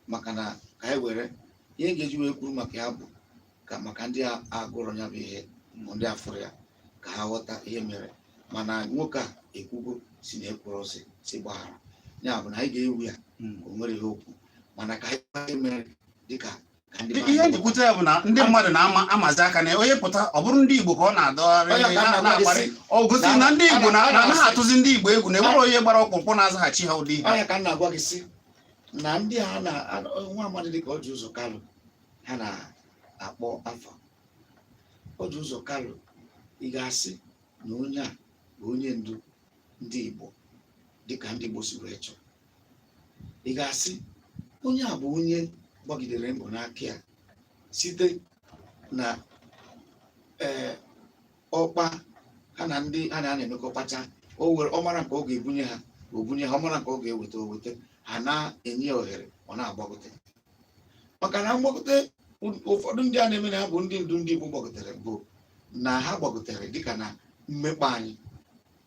maka na ka anyị were ihe ga-eji wee kwuru maka ya bụ ka maka ndị agụrụ ya bụ ihe ma ndị afụrụ ya ka ha ghọta ihe mere. Mana nwoke a ekwugo si na ekwuru ọsị si gbaghara ya, bụ na anyị ga-ewu ya. O nwere ihe okwu, mana ka anyị gwa ihe mere dịka ka ndị be Ihe anyị njikwute ya bụ na ndị mmadụ na-ama amazi aka na onye pụta, ọ bụrụ ndị Igbo ka ọ na-adọgharị Onye ka m na-agwa gị na-akparị. sị, Ọ gosiri na ndị Igbo na anaghị atụzi ndị Igbo egwu, na enwere onye gbara ọkpụkpụ na-azaghachi ha ụdị ihe. Ọnya ka m na-agwa gị sị na ndị a na nwa amadi dịka Orji Uzor Kalu ha na-akpọ afa. Orji Uzor Kalu, ị ga-asị na onye a bụ onye ndu ndị Igbo dịka ndị Igbo si wee chọọ? Ị ga-asị onye a bụ onye gbagidere mbọ n'aka ya site na ọkpa ha na ndị ha na-emekọ kpacha, o were ọ mara nke ọ ga-ebunye ha, o bunye ha, ọ mara nke ọ ga-eweta, o weta, ha na-enye ya ohere ọ na-agbagote. Maka na mgbagote ụfọdụ ndị a na-eme na ha bụ ndị ndu ndị Igbo gbagotere bụ na ha gbagotere dịka na mmekpa anyị,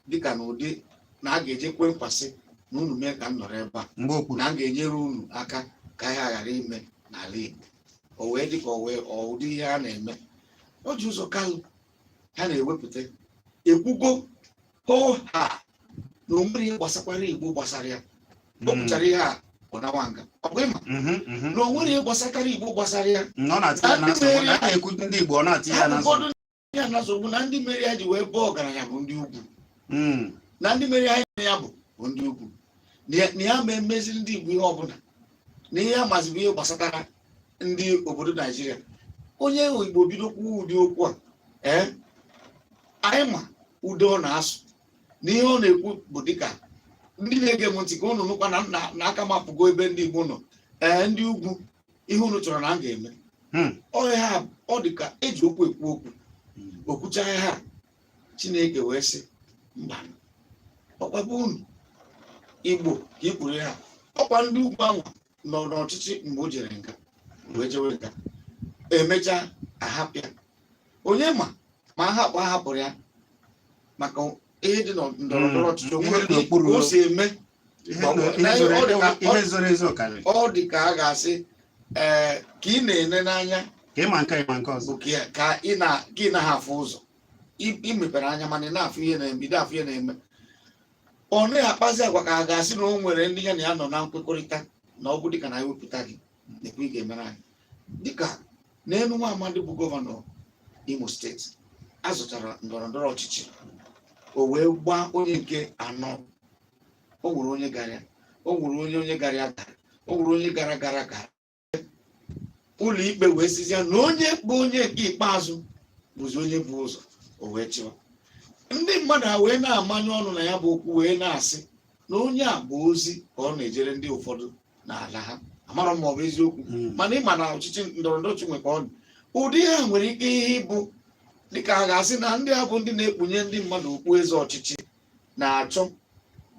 dịka na ụdị na a ga-eje kwe nkwasị na unu mee ka m nọrọ ebe a mgbe okpuru na m ga-enyere unu aka ka ihe ghara ime n'ala Igbo. O wee dịka o wee ọ ụdị ihe a na-eme. Orji Uzor Kalu ha na-ewepụta ekwugo hoo ha na o nwere ihe gbasakwara Igbo gbasara ya. O kwuchara ihe a, ọ nawa nga. Ọ bụ ịma na o nwere ihe gbasatara Igbo gbasara ya. Ọ na-atị ya na nsogbu, na na-ekwu ndị Igbo, ọ na-atị ya na nsogbu. Ụfọdụ ndị a na nsogbu na ndị mere ya ji wee bụọ ọgaranya bụ ndị ugwu, na ndị mere ya ya bụ ndị ugwu, na ya ma emeziri ndị Igbo ihe ọbụla, na ihe ya mazibụ ihe gbasatara ndị obodo Naijiria. Onye Igbo bido kwuo ụdị okwu a, ee, anyị ma ude ọ na-asụ na ihe ọ na-ekwu bụ dịka ndị na-ege m ntị ka unu nụkwa na aka m apụgo ebe ndị Igbo nọ. Ee, ndị ugwu, ihe unu chọrọ na m ga-eme. Ọ ha ọ dị ka eji okwu ekwu okwu okwucha ha. Chineke wee sị mba, ọkwa bụ unu Igbo ka i kwuru ha, ọkwa ndị ugwu ahụ nọ n'ọchịchị mgbe o jere nga wee jewe nga, emechaa ahapụ ya. Onye ma ma ahapụ ahapụrụ ya maka ihe dị na ndọrọ ndọrọ ọchịchị Ihe dị n'okpuru. ka o si eme. Ihe zoro ezo karịrị. Ọ dị ka a ga-asị, ee, ka ị na-ene n'anya ka ịma nke, ịma nke ọzọ bụ ka ị naghị afụ ụzọ. Ị mepere anya mana ị na-afụ ihe na-eme, ị na-afụ ihe na-eme. Ọ naghị akpazi agwa ka a ga-asị na o nwere ndị ya na ya nọ na nkwekọrịta na ọ bụ dịka na ewepụta gị nekwa ị ga-emere anyị, dịka n'elu nwa amadi bụ gọvanọ Imo Steeti a zụtara ndọrọ ndọrọ ọchịchị, o wee gbaa onye nke anọ. O nwere onye gara ya, o nwere onye gara ya gara, o nwere onye gara gara gara ụlọ ikpe wee sizie na onye bụ onye nke ikpeazụ bụzi onye bụ ụzọ o wee chịwa. Ndị mmadụ a wee na-amanye ọnụ na ya bụ okwu, wee na-asị na onye a bụ ozi ka ọ na-ejere ndị ụfọdụ n'ala ha. Amara m ma ọ bụ eziokwu, mana ịma na ọchịchị ndọrọ ndọrọ ọchịchị nwe ka ọ dị. Ụdị ha nwere ike ihe ịbụ dịka a ga-asị na ndị a bụ ndị na-ekpunye ndị mmadụ okpu eze ọchịchị na-achọ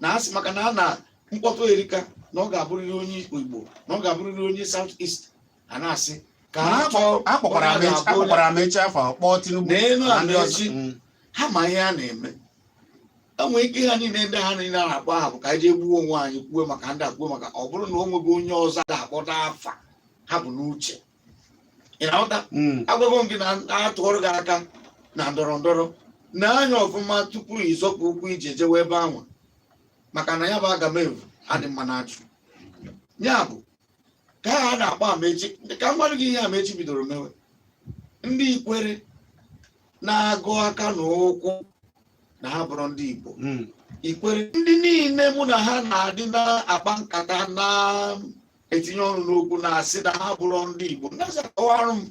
na asị maka na a na mkpọtụ erika na ọ ga-abụrịrị onye Igbo, na ọ ga-abụrịrị onye South East, a na-asị ka ha chọọ akpọkwara onye a ga-abụ onye- akpọkwara Amechi afọ kpọọ Tinubu N'elu na ndị ọzọ. Amechi. Ha ma ihe a na-eme. Enwere ike ha niile ndị ha niile a na-akpọ aha bụ ka anyị jee gbuo onwe anyị, kwuo maka ndị a, kwuo maka ọ bụrụ na o nweghị onye ọzọ a ga-akpọta afa ha bụ n'uche. Ị na-aghọta? Agwago m gị na atụọrọ gị aka na ndọrọ ndọrọ na anya ọfụma tupu ịzọpụ ụkwụ ije jewe ebe ahụ, maka na ya bụ agamevu adị mma na-achụ ya bụ ka ha na-akpọ Amechi. Ka m gwarụ gị ihe Amechi bidoro mewe, ndị Ikwere na-agụ aka na ụkwụ na ha bụrụ ndị Igbo. Ikwere ndị niile mụ na ha na-adị na-akpa nkata na-etinye ọnụ n'okwu na-asị na ha bụrụ ndị Igbo. Na-asị akọwarụ m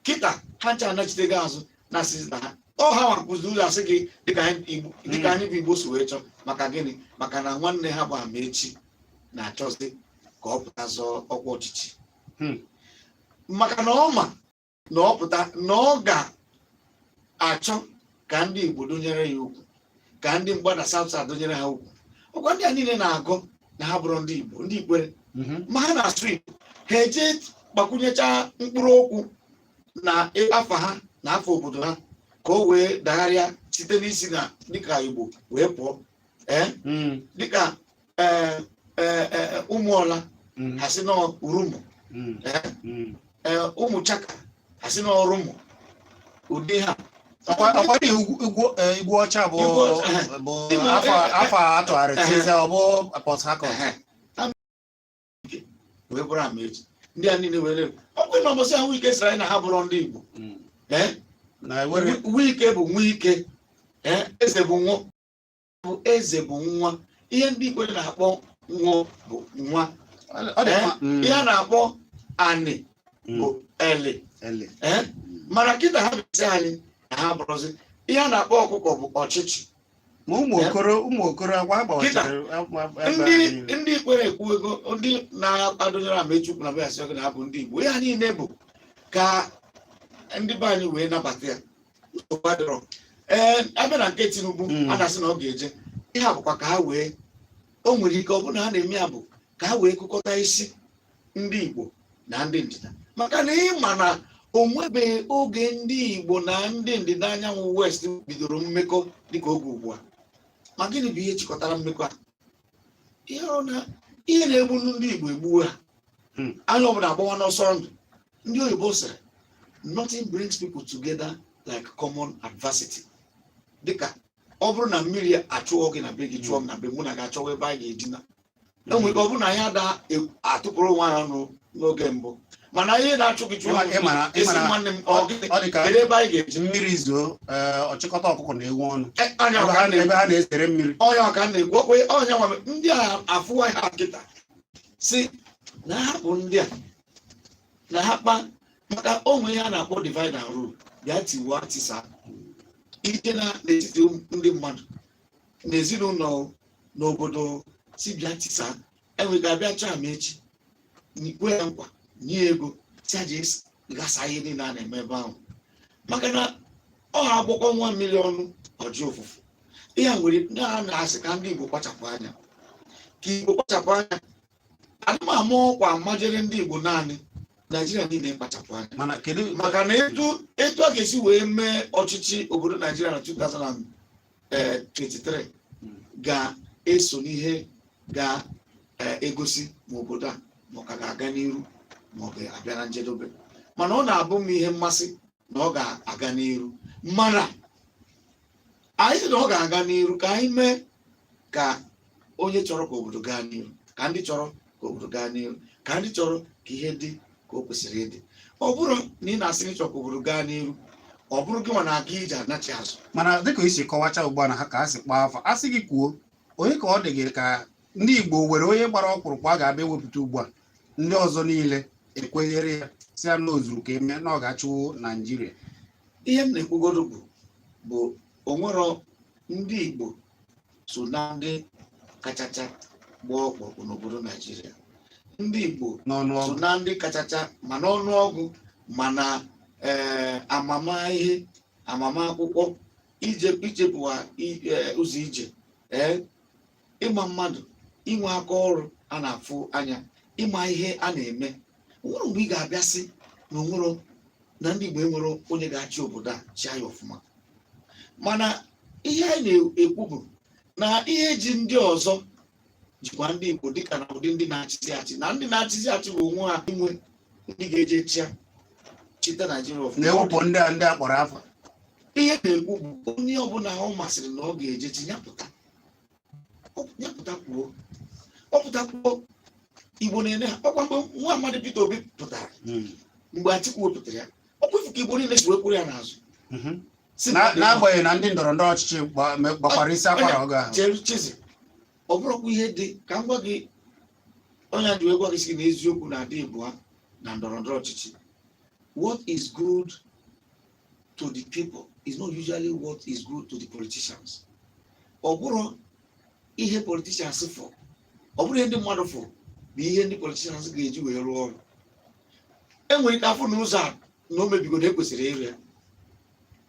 kịta ha ncha anachitego azụ na-asị na ha ọ ha nwakụzi ụzọ asị gị dịka anyị Igbo, dịka anyị bụ Igbo si wee chọọ. Maka gịnị? Maka na nwanne ha bụ Amechi na-achọzi ka ọ pụta zọọ ọkwa ọchịchị. Maka na ọ ma na ọ pụta na ọ ga-achọ ka ndị Igbo donyere ya ukwu, ka ndị mgbada South South donyere ha ukwu. Ọkwa ndị a niile na-agụ na ha bụrụ ndị Igbo, ndị Ikwere, ma ha na-asụ Igbo, ha eje gbakwunyecha mkpụrụ okwu na afa ha na afa obodo ha ka o wee dagharịa site n'isi na dịka Igbo wee pụọ, ee, dịka ee ee ụmụọla ha sị na urumu, ee, ee, ụmụ chaka ha sị na ọrụmụ, ụdị ha. Ọkwa dị Igwe ọcha bụ Igwe ọcha, bụ Igwe- afọ atụgharị tizie ọ bụ Port Harcourt. Ehe. Wee bụrụ Amaechi ndị a niile were ọ bụrụ na ọbọsị ahụ Wike sịrị anyị na ha bụrụ ndị Igbo, ee, na ewere Wike bụ Nwike, ee, eze bụ nwụ bụ eze bụ nwa. Ihe ndị Igbo na-akpọ nwụ bụ nwa. Ọ dị mma. Ihe a na-akpọ anị bụ eli. Ele. Ee, mana kịta ha bịasị anyị Na ha bụrụzi ihe a na-akpọ ọkụkọ bụ ọchịchị. Ma ụmụ okoro agwa agbawachara Ndị ndị kwere ekwu ego, ndị na-adụnyere Amechukwu na be asị gị na ha bụ ndị Igbo, ya niile bụ ka ndị be anyị wee nabata ya. Nsogbu adịrọ. Ee, abịa na nke Tinubu, a na-asị na ọ ga-eje. Ihe a bụkwa ka ha wee, o nwere ike ọ bụrụ na ha na-eme ya bụ ka ha wee kụkọta isi ndị Igbo na ndị ndịda, maka na ịma na o nwebeghị oge ndị Igbo na ndị ndịda anyanwụ, West, bidoro mmekọ dịka oge ugbu a. Ma gịnị bụ ihe chịkọtara mmekọ a? Ihe ọ na ihe na-egbu ndị Igbo egbuo ha. Anya ọbụla agbawa n'ọsọ ndụ. Ndị oyibo sịrị, "Nothing brings people together like common adversity." Dịka ọ bụrụ na mmiri achụọ gị na be gị, chụọ m na be mụ na gị, achọwa ebe anyị ga-edina. Enwere ike ọ bụrụ na anyị ada atụpụrụ onwe anyị ọnụ n'oge mbụ, mana ihe na-achụ gị chụọ Ịma- ịma- esi ịma- nwanne m, ọ gịnị? Ọ dị ka Kedu ebe anyị ga-eji mmiri zoo, ọchịkọta ọkụkọ na ewu ọnụ anya ebe ọka ha ebe ha na-esere mmiri. Ọnya ọka na-ekwu okwe ọnya nwa ndị a afụwa ha kịta si na hapụ ndị a na ha kpa, maka onwe ihe a na-akpọ divide and rule. Bịa tiwa tisa ije na n'etiti ndị mmadụ n'ezinụlọ, n'obodo, si bịa tisa. Enwere ga-abịa chọọ ama echi, kwe ya nkwa, nye ya ego, si aja gasa ihe niile a na-eme ebe ahụ, maka na ọ ha agbọkọ nwa mmiri ọnụ ọjụ ụfụfụ. Ihe a nwere ndị a na-asị ka ndị Igbo kpachapụ anya, ka Igbo kpachapụ anya. Adị m ama ọkwa amajere ndị Igbo naanị, Naijiria niile kpachapụ anya. Mana kedu Maka na etu a ga-esi wee mee ọchịchị obodo Naijiria na 2023 ga-eso n'ihe ga-egosi ma obodo a ma ọ ka ga-aga n'iru ma ọ ga-abịa na njedebe. Mana ọ na-abụ m ihe mmasị na ọ ga-aga n'iru, mana anyị sị na ọ ga-aga n'iru ka anyị mee ka onye chọrọ ka obodo gaa n'iru, ka ndị chọrọ ka obodo gaa n'iru, ka ndị chọrọ ka ihe dị ka o kwesịrị ịdị. Ọ bụrụ na ị na-asị na ịchọ ka obodo gaa n'iru, ọ bụrụ gị nwa na-aga ije anachi azụ. Mana dịka isi kọwacha ugbu a na ha ka ha si kpaa afọ, a sị gị kwuo onye ka ọ dị gị ka ndị Igbo were onye gbara ọkpụrụkpụ a ga-abịa ewepụta ugbu a, ndị ọzọ niile ekwenyere ya, si ya na ozuru ka eme na ọ ga-achụwo Naijiria? Ihe m na-ekwugodo bụ onwero ndị Igbo so na ndị kachacha gbaa ọkpụrụkpụ n'obodo Naijiria. Ndị Igbo so n'ọnụọgụ na ndị kachacha ma n'ọnụọgụ, ma na amamihe, amamakwụkwọ, ije ichepụwa ụzọ ije, ịma mmadụ, inwe aka ọrụ a na-afụ anya, ịma ihe a na-eme. Nwere mgbe ị ga-abịa sị na onwero na ndị Igbo enwere onye ga-achị obodo a chịa ya ọfụma. Mana ihe anyị na-ekwu bụ na ihe ji ndị ọzọ jikwa ndị Igbo, dịka na ụdị ndị na-achịzi achị na ndị na-achịzi achị bụ onwe ha inwe ndị ga-eje chịa chịta Naijiria ọfụma. Na-ewepụ ndị a kpọrọ afọ. Ihe na-ekwu bụ onye ọbụla ọ masịrị na ọ ga-eje chi, nyapụta, nyapụta kwuo, ọ pụta kwuo. Igbo na-ene ha. Ọkwa mgbe nwa amadi Peter Obi pụtara, mgbe Atiku wepụtara ya, ọ kwefu ka Igbo niile si wee kwụrụ ya n'azụ. Si na ọ dị mma. N'agbanyeghị na ndị ndọrọ ndọrọ ọchịchị gbakwara isi akwara oge ahụ. Chere, Chizi, ọ bụrụkwa ihe dị ka m gwa gị, onye a ji wee gwa gị si na eziokwu na-adị ịbụa na ndọrọ ndọrọ ọchịchị. What is good to the people is not usually what is good to the politicians. Ọ bụrụ ihe politicians fụ, ọ bụrụ ihe ndị mmadụ fụ bụ ihe ndị politicians ga-eji wee rụọ ọrụ. Enwere ike afụ na ụzọ a na o mebigo na ekwesịrị ịrụ ya,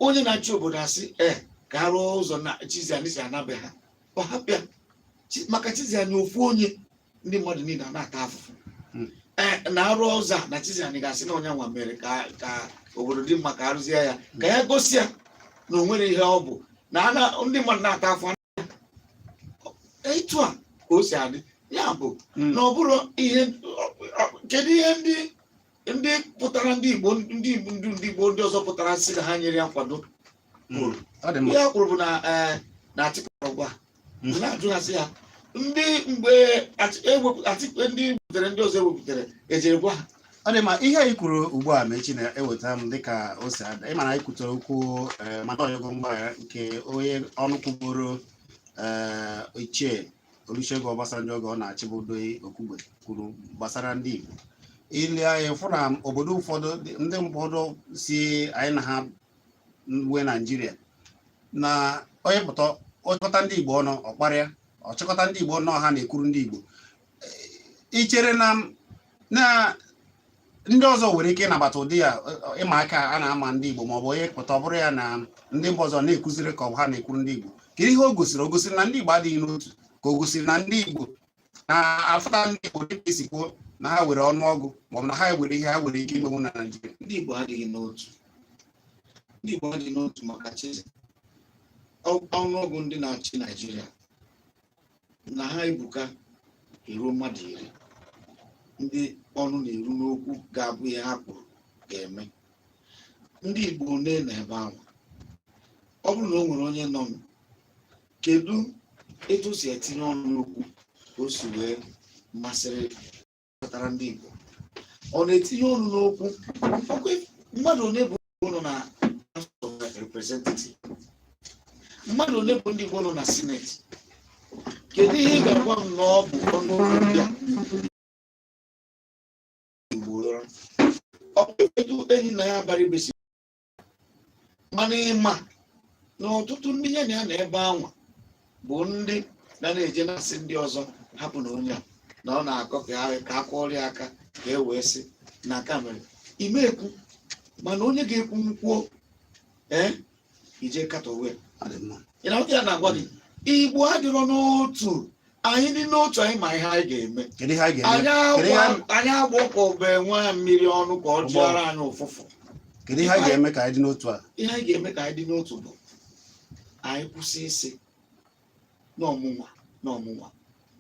onye na-achị obodo asị ee ka a rụọ ụzọ na Chiziani si anabe ha, ọ hapụ ya. Maka Chiziani ofu onye, ndị mmadụ niile a na-ata afụfụ. Ee, na arụ ụzọ a na Chiziani ga-asị na onye nwa mere ka obodo dị mma, ka arụzie ya, ka ya gosi ya na o nwere ihe ọ bụ na ndị mmadụ na-ata afụ. Etu a ka o si adị ya bụ na ọ bụrụ ihe, kedu ihe ndị pụtara, ndị Igbo, ndị Igbo ndị ọzọ pụtara si na ha nyere ya nkwado kwuru? Ọ dị mma. Ihe a kwuru bụ na na Atiku gwa na-ajụ ha sị ya ndị mgbe Atiku ndị butere, ndị ọzọ ewepụtara ejere gwa ha. Ọ dị mma. Ihe anyị kwuru ugbu a ma echi na-eweta m dịka o si ada. Ịma na anyị kwutere okwu maka ọyọgọ mgbaghara nke onye ọnụ kwuburu, ichie Olusegun Obasanjo oge ọ na-achịbụ Doyi Okugbe kwuru gbasara ndị Igbo. Ile anyị fụ na obodo ụfọdụ, ndị ụfọdụ si anyị na ha nwe Naijiria na onye pụta ọchịkọta ndị Igbo ọnụ ọkparịa ọchịkọta ndị Igbo ọnụ ha na-ekwuru ndị Igbo. Ị chere na ndị ọzọ nwere ike ịnabata ụdị ya ịma aka a na-ama ndị Igbo, maọbụ onye pụta ọ bụrụ ya na ndị mba ọzọ na-ekuziri ka ọ bụ ha na-ekwuru ndị Igbo? Kedu ihe o gosiri? O gosiri na ndị Igbo adịghị n'otu, ka o gosiri na ndị Igbo na-afụta ndị Igbo dịka esi kwuo na ha were ọnụọgụ, maọbụ na ha were ihe ha nwere ike imenwu na Naịjirịa? Ndị Igbo adịghị n'otu. Ndị Igbo adịghị n'otu maka chizi ọnụọgụ ndị na-achị Naịjirịa na ha ebuka eruo mmadụ 10 ndị ọnụ na-eru n'okwu ga-abụ ihe ha kwuru ga-eme. Ndị Igbo one na ebe ahụ? Ọ bụrụ na o nwere onye nọ m, kedu etu o si etinye ọnụ n'okwu ka o si wee masịrị kpatara ndị Igbo ọ na-etinye ọnụ n'okwu? Ọkwa mmadụ one bụ Igbo nọ na House of Representative? Mmadụ one bụ ndị Igbo nọ na Senate? Kedu ihe ị ga-agwa m na ọ bụ ọnụọgụ ndị a Igbo ụra? Ọ bụ etu enyi na ya bara ibesi, mana ịma na ọtụtụ ndị ya na ya na ebe anwa bụ ndị na na-eje na-asị ndị ọzọ hapụ na onye a na ọ na-akọ ka a kwọrọ ya aka ka e wee sị na aka mere ime ekwu, mana onye ga-ekwu nkwuo ee ije katọwe. Ọ dị mma. Ị na-aghọta ya na-agwa gị, Igbo adịrọ n'otu. Anyị dị n'otu, anyị ma ihe anyị ga-eme. Kedu ihe anyị ga-eme? Anyị Kedu ihe anyị agbọkọbe nwa mmiri ọnụ ka ọ jụọrọ anyị ụfụfụ. Kedu ihe anyị ga-eme ka anyị dị n'otu a? Ihe anyị ga-eme ka anyị dị n'otu bụ anyị kwụsị isi n'ọmụnwa n'ọmụnwa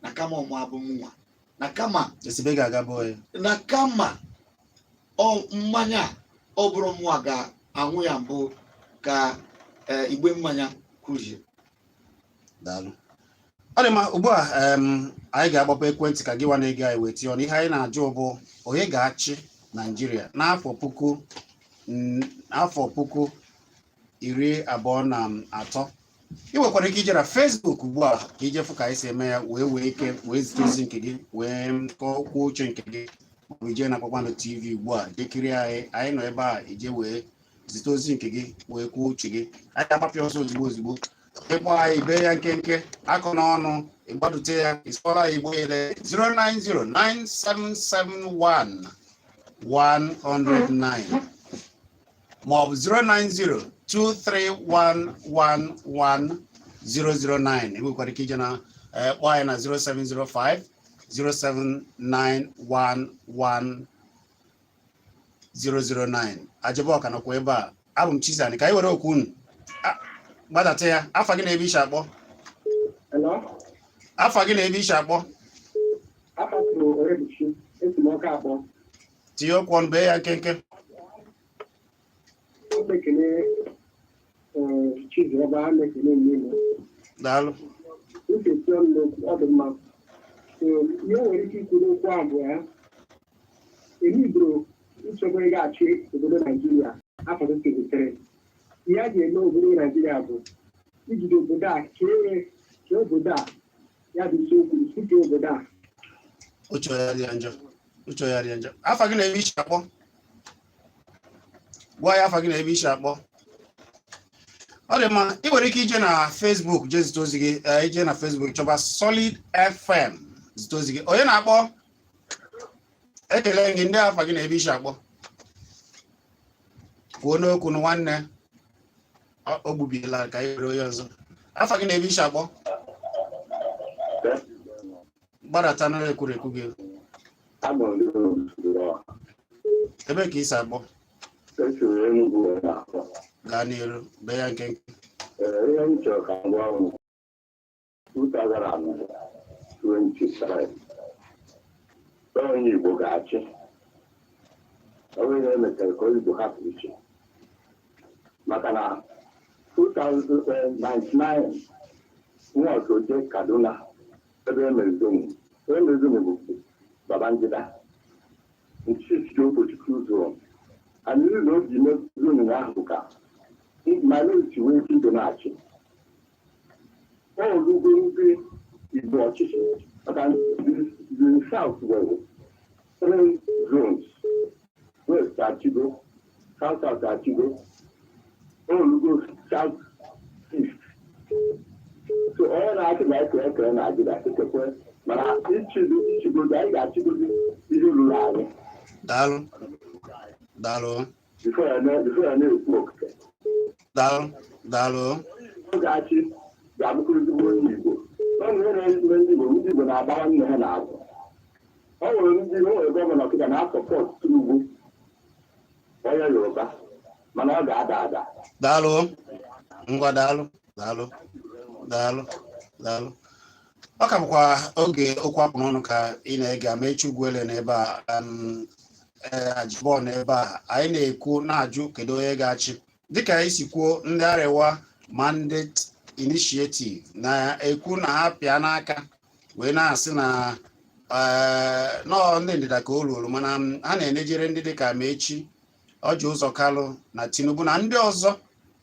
na kama ọmụ abụ mụnwa na kama esibe ga-aga bụ ya na kama ọ mmanya a, ọ bụrụ mụnwa ga-aṅụ ya mbụ ka igbe mmanya kurie. Daalụ. Ọ dị mma. Ugbu a anyị ga-agbapụ ekwentị ka gị nwa na-ege anyị wee tinye ọnụ. Ihe anyị na-ajụ bụ onye ga-achị Naijiria n'afọ 2023. Ị nwekwara ike ije na Facebook ugbu a ka ije fụ ka anyị si eme ya, wee wee ike wee zite ozi nke gị, wee kọọ kwuo uche nke gị, maọbụ ije na Kpakpando TV ugbu a jee kirie anyị. Anyị nọ ebe a ije wee zite ozi nke gị, wee kwuo uche gị. Anyị ga-agbapụ ọsọ ozugbo ozugbo. Ịkpọ anyị, bee ya nkenke, akọ n'ọnụ, ịgbadute ya, ịsọrọ anyị Igbo ile 0909771 109 maọbụ 09023111009. Ị nwekwara ike ije na kpọọ anyị na 0705 07911 009. Ajebe ọka nọkwa ebe a. Abụ m Chizani. Ka anyị were okwu unu. Gbadata ya. Afa gị na ebe ishi akpọ? Hello? Afa gị na ebe ishi akpọ? Afa m bụ Orebuchi, esi m Ọka akpọ. Tinye okwu ọnụ, bee ya nkenke. A na-ekele Chizoba, a na-ekele m niile. Daalụ. Uche tie ọnụ n'okwu, ọ dị mma. So, ihe o nwere ike ikwu n'okwu ahụ bụ ya, emiburu nchekwa ịga-achị obodo Naijiria afọ 2023. Ihe a ga-eme obodo Naijiria bụ ijide obodo a kee kee obodo a, ya bụ isiokwu isi kee obodo a. Uche ya dị ya njọ, uche ya dị ya njọ. Afa gị na ebe ishi akpọ? Gwa ya afa gị na ebe ishi akpọ. Ọ dị mma. Ị nwere ike ije na Facebook jee zite ozi gị. Ije na Facebook chọba Solid FM, zite ozi gị. Onye na-akpọ? Ekele gị. Ndị afa gị na ebe ishi akpọ? Kwuo n'okwu nụ nwanne. O gbubiela. Ka anyị were onye ọzọ. Afa gị na ebe ishi akpọ? Gbadata n'ụlọ ekwurekwu gị. Ebe ka isi akpọ? Gaa n'iru, bee ya nkenke. Ihe m chọrọ ka m gwa unu, 2023, onye Igbo ga-achị. Ọ bụrụ na emechara ka Igbo hapụ iche, maka na 2099 nwa oje Kaduna ebe emere zoning, ebe emere zoning bụ Babangida nchichi political zone, and na o ji mee zoning ahụ ka minority wee ike ido na-achị. Olugo ndị Igbo ọchịchị, maka the South nwere three zones: West achịgo, South South achịgo. Olugo South East. So onye na-achị ga-eke eke Naijiria ekekwe, mana ichigodo anyị ga-achịgodo ihe ruru anyị. Daalụ, daalụ. Before ya na-ekwu okike. Daalụ, daalụ. Oge achị ga-abụkwa ezigbo onye Igbo. Ọ nwere na-ezigbo ndị Igbo, ndị Igbo na-agba nwanne ha n'azụ. Ọ nwere ndị o nwere governor kịta na-asupport Tinubu, onye Yoruba, mana ọ ga-ada ada. Daalụ, ngwa, daalụ, daalụ, daalụ, daalụ. Ọ ka bụkwa oge okwu akpụ n'ọnụ ka ị na-ege. Amechi Ugwuele n'ebe a, ee, Ajibọ n'ebe a. Anyị na-ekwu, na-ajụ, kedu onye ga-achị? Dịka anyị si kwuo, ndị Arewa Mandate Initiative na-ekwu na ha pịa n'aka wee na-asị na nọọ ndị ndịda ka o ruolu, mana ha na-enejere ndị dịka Amechi, Orji Uzor Kalu na Tinubu na ndị ọzọ,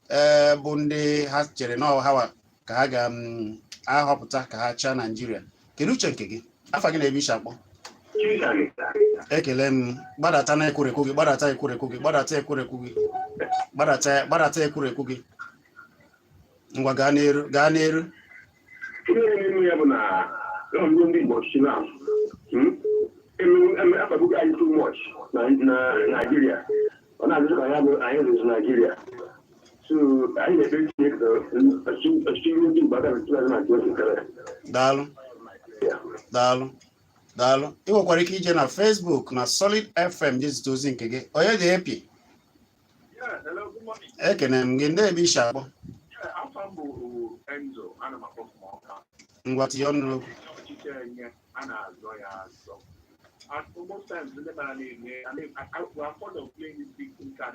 ee, bụ ndị ha chere na ha ka ha ga-ahọpụta ka ha chịa Naijiria. Kedu uche nke gị? Afa gị na-ebe ishi akpọ? Ekele m. Gbadata na ekwurekwu gị, gbadata ekwurekwu gị, gbadata ekwurekwu gị, gbadata, gbadata ekwurekwu gị. Ngwa, gaa n'eru, gaa n'eru. Ihe n'ime ya bụ na ọgụgụ ndị Igbo ọchịchị na akpagbugo anyị too much na Naijiria. Ọ na-adịzị ka ya bụ anyị rụzi Naijiria. So anyị na-ekpe Chineke ka ọchịchị ndị Igbo aka na 2023. Daalụ, daalụ, daalụ. Ị nwekwara ike ije na Facebook na Solid FM je zite ozi nke gị. Onye dị epi? Yeah, hello, good morning. Ekene m gị. Ndị ebe ishi akpọ? Yeah, afa m bụ Enzo, ana m akpọ from Ọka. Ngwa, tinye ọnụ n'okwu. Ọchịchị enye a na-azọ ya azọ. And most times, ndị mara na-eme, I mean, we are fond of playing this victim card.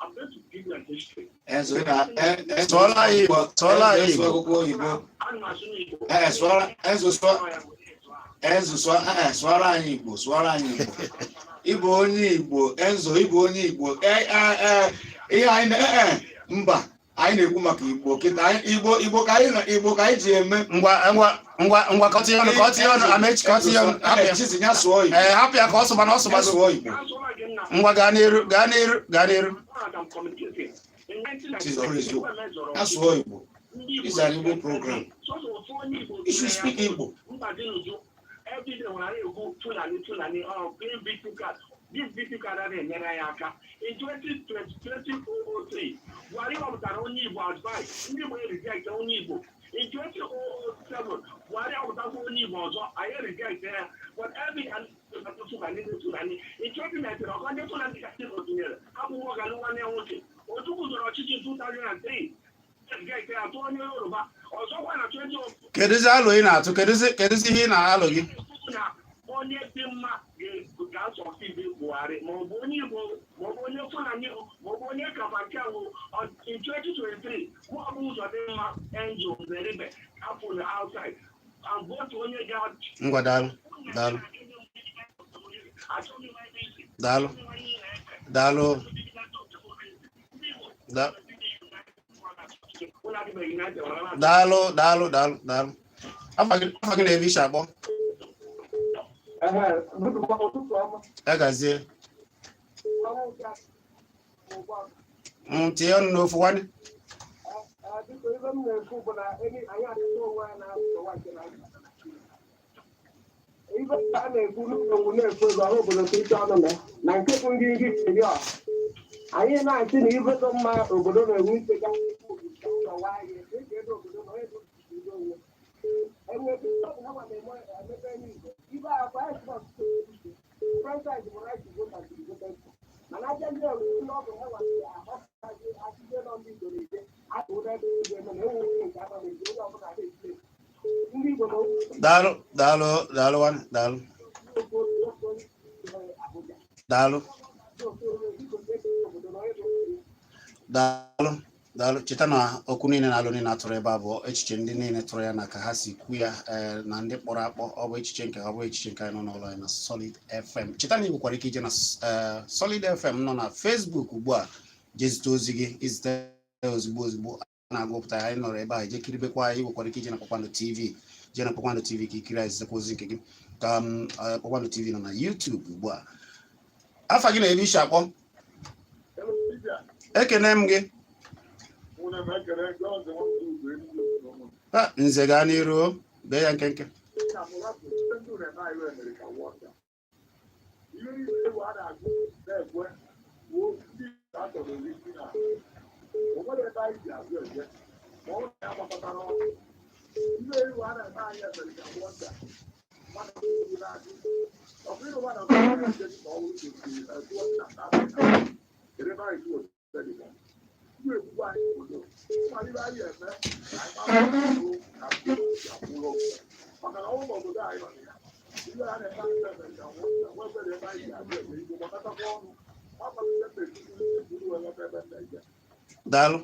I'm going to give you a history. Enzo, ị na- Enzo, Sụọla anyị Igbo, sụọla anyị Enzo, Igbo. sụọ akwụkwọ oyibo. Ana m asụ n'Igbo. Ee, sụọra Enzo, sụọ. Enzo, sụọ, ee, sụọrọ anyị Igbo, sụọrọ anyị Igbo. Ịbụ onye Igbo, Enzo, ịbụ onye Igbo. Ee, ee, ee, ihe anyị na ee, mba, anyị na-ekwu maka Igbo kịta. Igbo, Igbo ka anyị na Igbo ka anyị ji eme. Ngwa, ngwa, ngwa, ngwa, ka ọ tinye ọnụ, ka ọ tinye ọnụ. Amechi, ka ọ tinye ọnụ. Hapụ ya. Chizi ya sụọ Igbo. Ee, hapụ ya ka ọ sụba na ọ Ya sụba. sụọ Igbo. Asụla gị nna. Ngwa, gaa n'iru, gaa n'iru, gaa n'iru. I'm communicating. In Chizi, ọ bụrụ eziokwu. 1992, emezọrọ Ya sụọ Igbo. ndị Igbo. It's an Igbo program. Sọsọ ofu onye Igbo. You should speak Igbo. Mba dị n'uju. Everyday nwere anyị ekwu Fulani, Fulani, ọ playing victim card. This victim card adịghị enyere anyị aka. In 2020, 2003, Buhari họpụtara onye Igbo advice. Ndị Igbo reject onye Igbo. In 2007, Buhari họpụtakwa onye Igbo ọzọ, anyị reject ya. But every Fulani, ndị Fulani. In 2019, ọkọ ndị Fulani ka ndị Igbo tinyere. Hapụ nwoke alụ nwanne ya nwoke. Ojukwu zọrọ ọchịchị 2003. Reject ya, tụọ onye Yoruba. Ọzọkwa na 20 Kedụzi alụ ị na-atụ? Kedụzi ihe ị na-alụ gị? Na onye dị mma ga-asucceed Buhari, maọbụ onye Igbo, maọbụ onye Fulani, maọbụ onye Kafanchan. In 2023, maọbụ ụzọ dị mma, Angel Nzeribe apụ na outside and vote onye ga Ngwa, daalụ, daalụ, daalụ, daalụ. Daalụ, daalụ, daalụ, daalụ. Afa gị na-ebe ishi akpọ? Ụtụtụ ọma. Ya gazie. Tinye ọnụ n'ofu nwanne. Biko, ibe m na-ekwu bụ na anyị achịta onwe anyị na-ụwa nke na ibe a na-ekwu n'ụlọ na-ekwu ego ọha obodo ka ike ọnụ mee na nke bụ ndị ndị iri ọha. Anyị na-achị na ibe dị mma obodo na-enwe ike ga ọwa anyị eji ego obodo na onye bụ onwe enwe ebe ọ bụ ha nwa na-eme emepe n'igwe ibe akwa franchise bụ right to vote and to be voted for. Mana abịazie ndị ọ bụ ha nwa ahọpụtazi achịzie nọ ndị Igbo na-eje atụ ụlọ ebe igwe eme na enwe nke atọ na-eje onye ọbụla na-eji ndị Igbo na Daalụ, daalụ, daalụ nwanne, daalụ. Daalụ, daalụ, daalụ. Cheta na okwu niile na alụ niile atụrụ ebe a bụ echiche ndị niile tụrụ ya na ka ha si kwu ya, ee, na ndị kpọrọ akpọ. Ọ bụ echiche nke ha, ọ bụ echiche nke anyị nọ n'ụlọ anyị na Solid FM. Cheta na ị nwekwara ike ije na Solid FM nọ na Facebook ugbu a, jee zite ozi gị. Izite ozugbo ozugbo a na-agụpụta ya, anyị nọrọ ebe a jee kiribekwa anyị. Ị nwekwara ike ije na Kpakpando TV, jee na Kpakpando TV ka ikiri anyị, zitekwa ozi nke gị ka Kpakpando TV nọ na YouTube ugbu a. Afa gị na ebe ishi akpọ? Ekene m gị. Ha, Nze, gaa n'iru o. Bee ya nkenke. Daalụ.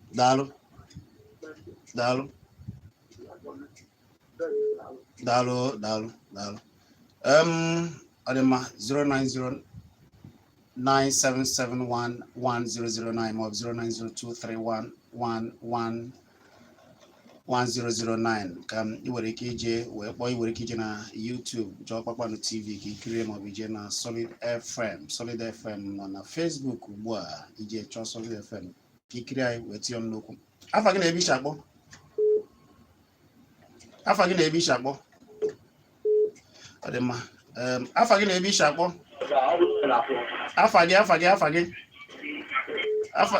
Daalụ, daalụ, daalụ, daalụ, daalụ. Ọ dị mma. 09097711009 maọbụ 09023111009 ka ị nwere ike ije wee kpọọ. Ị nwere ike ije na YouTube chọọ Kpakpando TV ka ị kirie, maọbụ ije na Solid FM. Solid FM nọ na Facebook ugbu a. Ije chọọ Solid FM ka ị kirie anyị wee tinye ọnụ n'okwu. Afa gị na ebe ishi akpọ? Afa gị na ebe ishi akpọ? Ọ dị mma. Afa gị na ebe ishi akpọ? Afa gị, afa gị, afa gị, afa.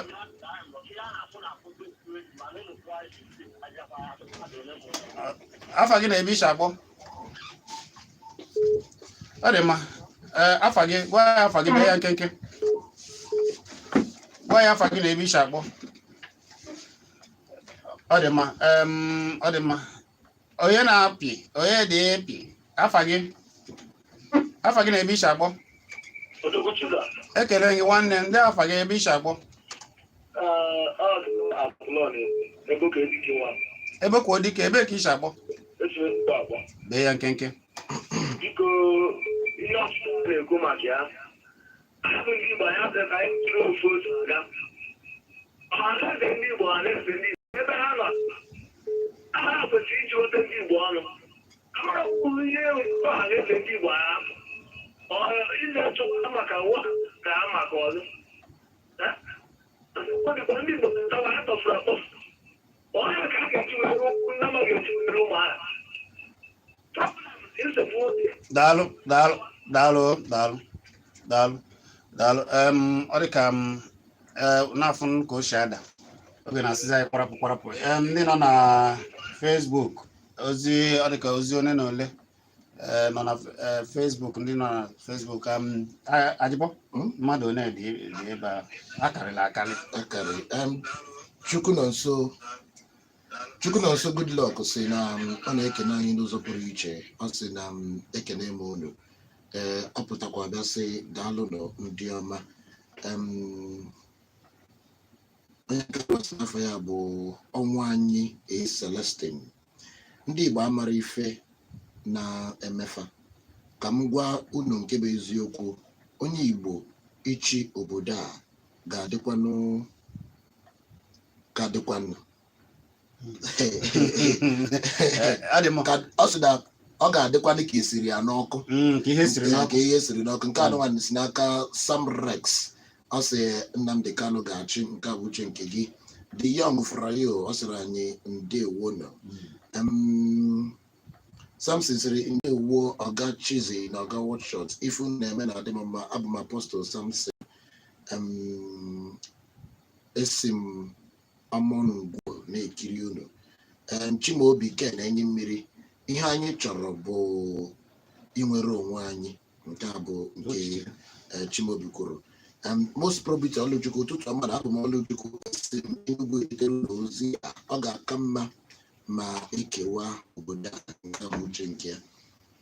Afa gị na ebe ishi akpọ? Ọ dị mma. Ee, afa gị, gwa ya afa gị, bee ya nkenke. Gwa ya afa gị na ebe ishi akpọ. Ọ dị mma. Ọ dị mma. Onye na-apị, onye dị ịpị? Afa gị, afa gị na ebe ishi akpọ? Ekele gị, nwanne. Ndị afa gị, ebe ishi akpọ? Ebe kwuo dike, ebe ka ishi akpọ? Bee ya nkenke. Biko, ihe ọchịchị na-ekwu maka ya ahụ, ndị Igbo, anyị asị ka anyị jiri ofu otu aga. Ọhaneze ndị Igbo, ọhaneze ndị Igbo, ebe ha nọ, ha kwesịrị iji weta ndị Igbo ọnụ. Amara kwuru ihe ọhaneze ndị Igbo ahụ ile chọkwa maka nwa ka ha maka ọzọ. Ọ dịkwa ndị Igbo tawa ha tọfuru atọfu. Ọha ka a ga-eji were nnama ga-eji were ụmụ ha nsogbu dị. Daalụ, daalụ, daalụ, daalụ, daalụ, daalụ. Ọ dị ka m n'afọ ka o si ada, oge na-asịzi anyị kwarapụ kwarapụ. Ndị nọ na Facebook, ozi ọ dị ka ozi ole na ole nọ na Facebook. Ndị nọ na Facebook, Ajịbọ, mmadụ one dị ebe a? Akarịla akarị. Akarị. Chukwu nọ nso, Chukwu nọ nso. Goodluck si na ọ na-ekene anyị n'ụzọ pụrụ iche. Ọ sị na m ekene m unu. Ee, ọ pụtakwa bịa sị daalụnụ, ndị ọma. Onye nke kwesịrị afọ ya bụ ọnwa anyị a Celestin. Ndị Igbo amara ife na-emefa. Ka m gwa unu nke bụ eziokwu, onye Igbo ịchị obodo a ga-adịkwanụ ga-adịkwanụ. Ọ dị mma. Ka ọ sị na ọ ga-adịkwanụ ka esiri ya n'ọkụ. Ka ihe siri n'ọkụ. Ka ihe siri n'ọkụ. Nke anụmanụ si n'aka Sam Rex. Ọ sị Nnamdi Kanu ga-achị. Nke a bụ uche nke gị. The Young Frayo, ọ sịrị anyị ndewo nọ. Samson sịrị ndewo, Ọga Chizi na Ọga Watchshot. Ifu na-eme na adị m mma. Abụ m Apostle Samson. Esi m Amongwo na-ekiri unu. Chimaobi Ken Enyi Mmiri, ihe anyị chọrọ bụ inwere onwe anyị. Nke a bụ nke Chimaobi kwuru. Most Probity Ọlụchukwu, ụtụtụ ọma na abụ m Ọlụchukwu, esi m Enugu ezitere unu ozi a. Ọ ga-aka mma ma ekewa obodo a. Nke a bụ uche nke ya.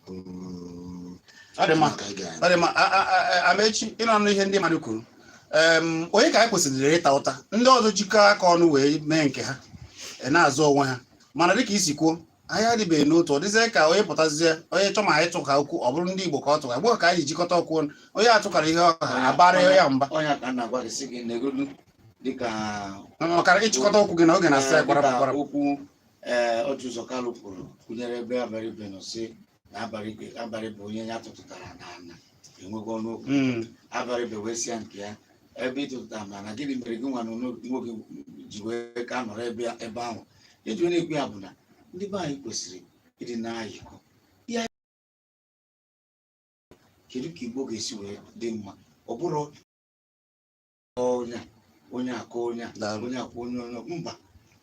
Ọ dị mma. Ka anyị ga- Ọ dị mma. Amechi, ịnọ n'ihe ndị mmadụ kwuru, onye ka anyị kwesịrị ịta ụta? Ndị ọzọ jikọọ aka ọnụ wee mee nke ha, na-azụ onwe ha, mana dịka isi kwuo, Anyị adịbeghị n'otu. Ọ dịzie ka onye pụtazie, onye chọ ma anyị tụka okwu, ọ bụrụ ndị Igbo ka ọ tụka gboo, ka anyị ji jikọta okwu ọnụ. Onye atụkara ihe ọha abara ya mba. Onye ka m na-agwa gị, sị gị negodu dịka Maka ịchịkọta okwu gị na oge na-asị ya kwarapụ dịka kwarapụ. Okwu ee Orji Uzor Kalu kwuru kwunyere ebe Abaribe nọ, sị na Abaribe, Abaribe onye ya tụtụtara n'ala enweghị ọnụ okwu. Abaribe wee sị ya nke ya ebe ị tụtụtara m na gịnị mere gị nwa na nwoke ji wee ka nọrọ ebe ahụ eji wee na-ekwu ya bụ na ndị be anyị kwesịrị ịdị na-ayịkọ ihe kedu ka Igbo ga-esi wee dị mma. Ọ bụrụ onye a, onye akọ onye a, Daalụ. onye akwa onye onye mba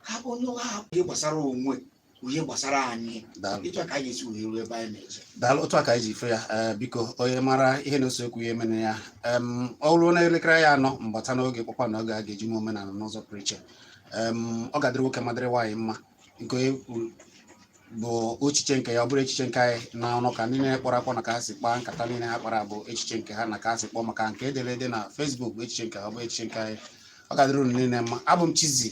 ha, onye ha, ihe gbasara onwe bụ ihe gbasara anyị. Daalụ. Ịtụ a ka anyị ga-esi wee ruo ebe anyị na-eje. Daalụ. Otu a ka anyị ji fe ya. Ee, biko, onye mara ihe na-ese okwu ya emene ya. Ọ ruo n'elekere ya 4, mgbata n'oge kpọkwa na oge a ga-eji mee omenala n'ụzọ pụrụ iche. Ọ ga-adịrị nwoke ma dịrị nwaanyị mma. Nke onye kwuru bụ echiche nke ya, ọ bụrụ echiche nke anyị na ọnụ ka ndị niile kpọrọ akpọ na ka ha si kpaa nkata niile ha kpara bụ echiche nke ha na ka ha si kpọọ, maka nke edere ede na Facebook bụ echiche nke ha, ọ bụ echiche nke anyị. Ọ ga-adịrị unu niile mma. Abụ m Chizzy.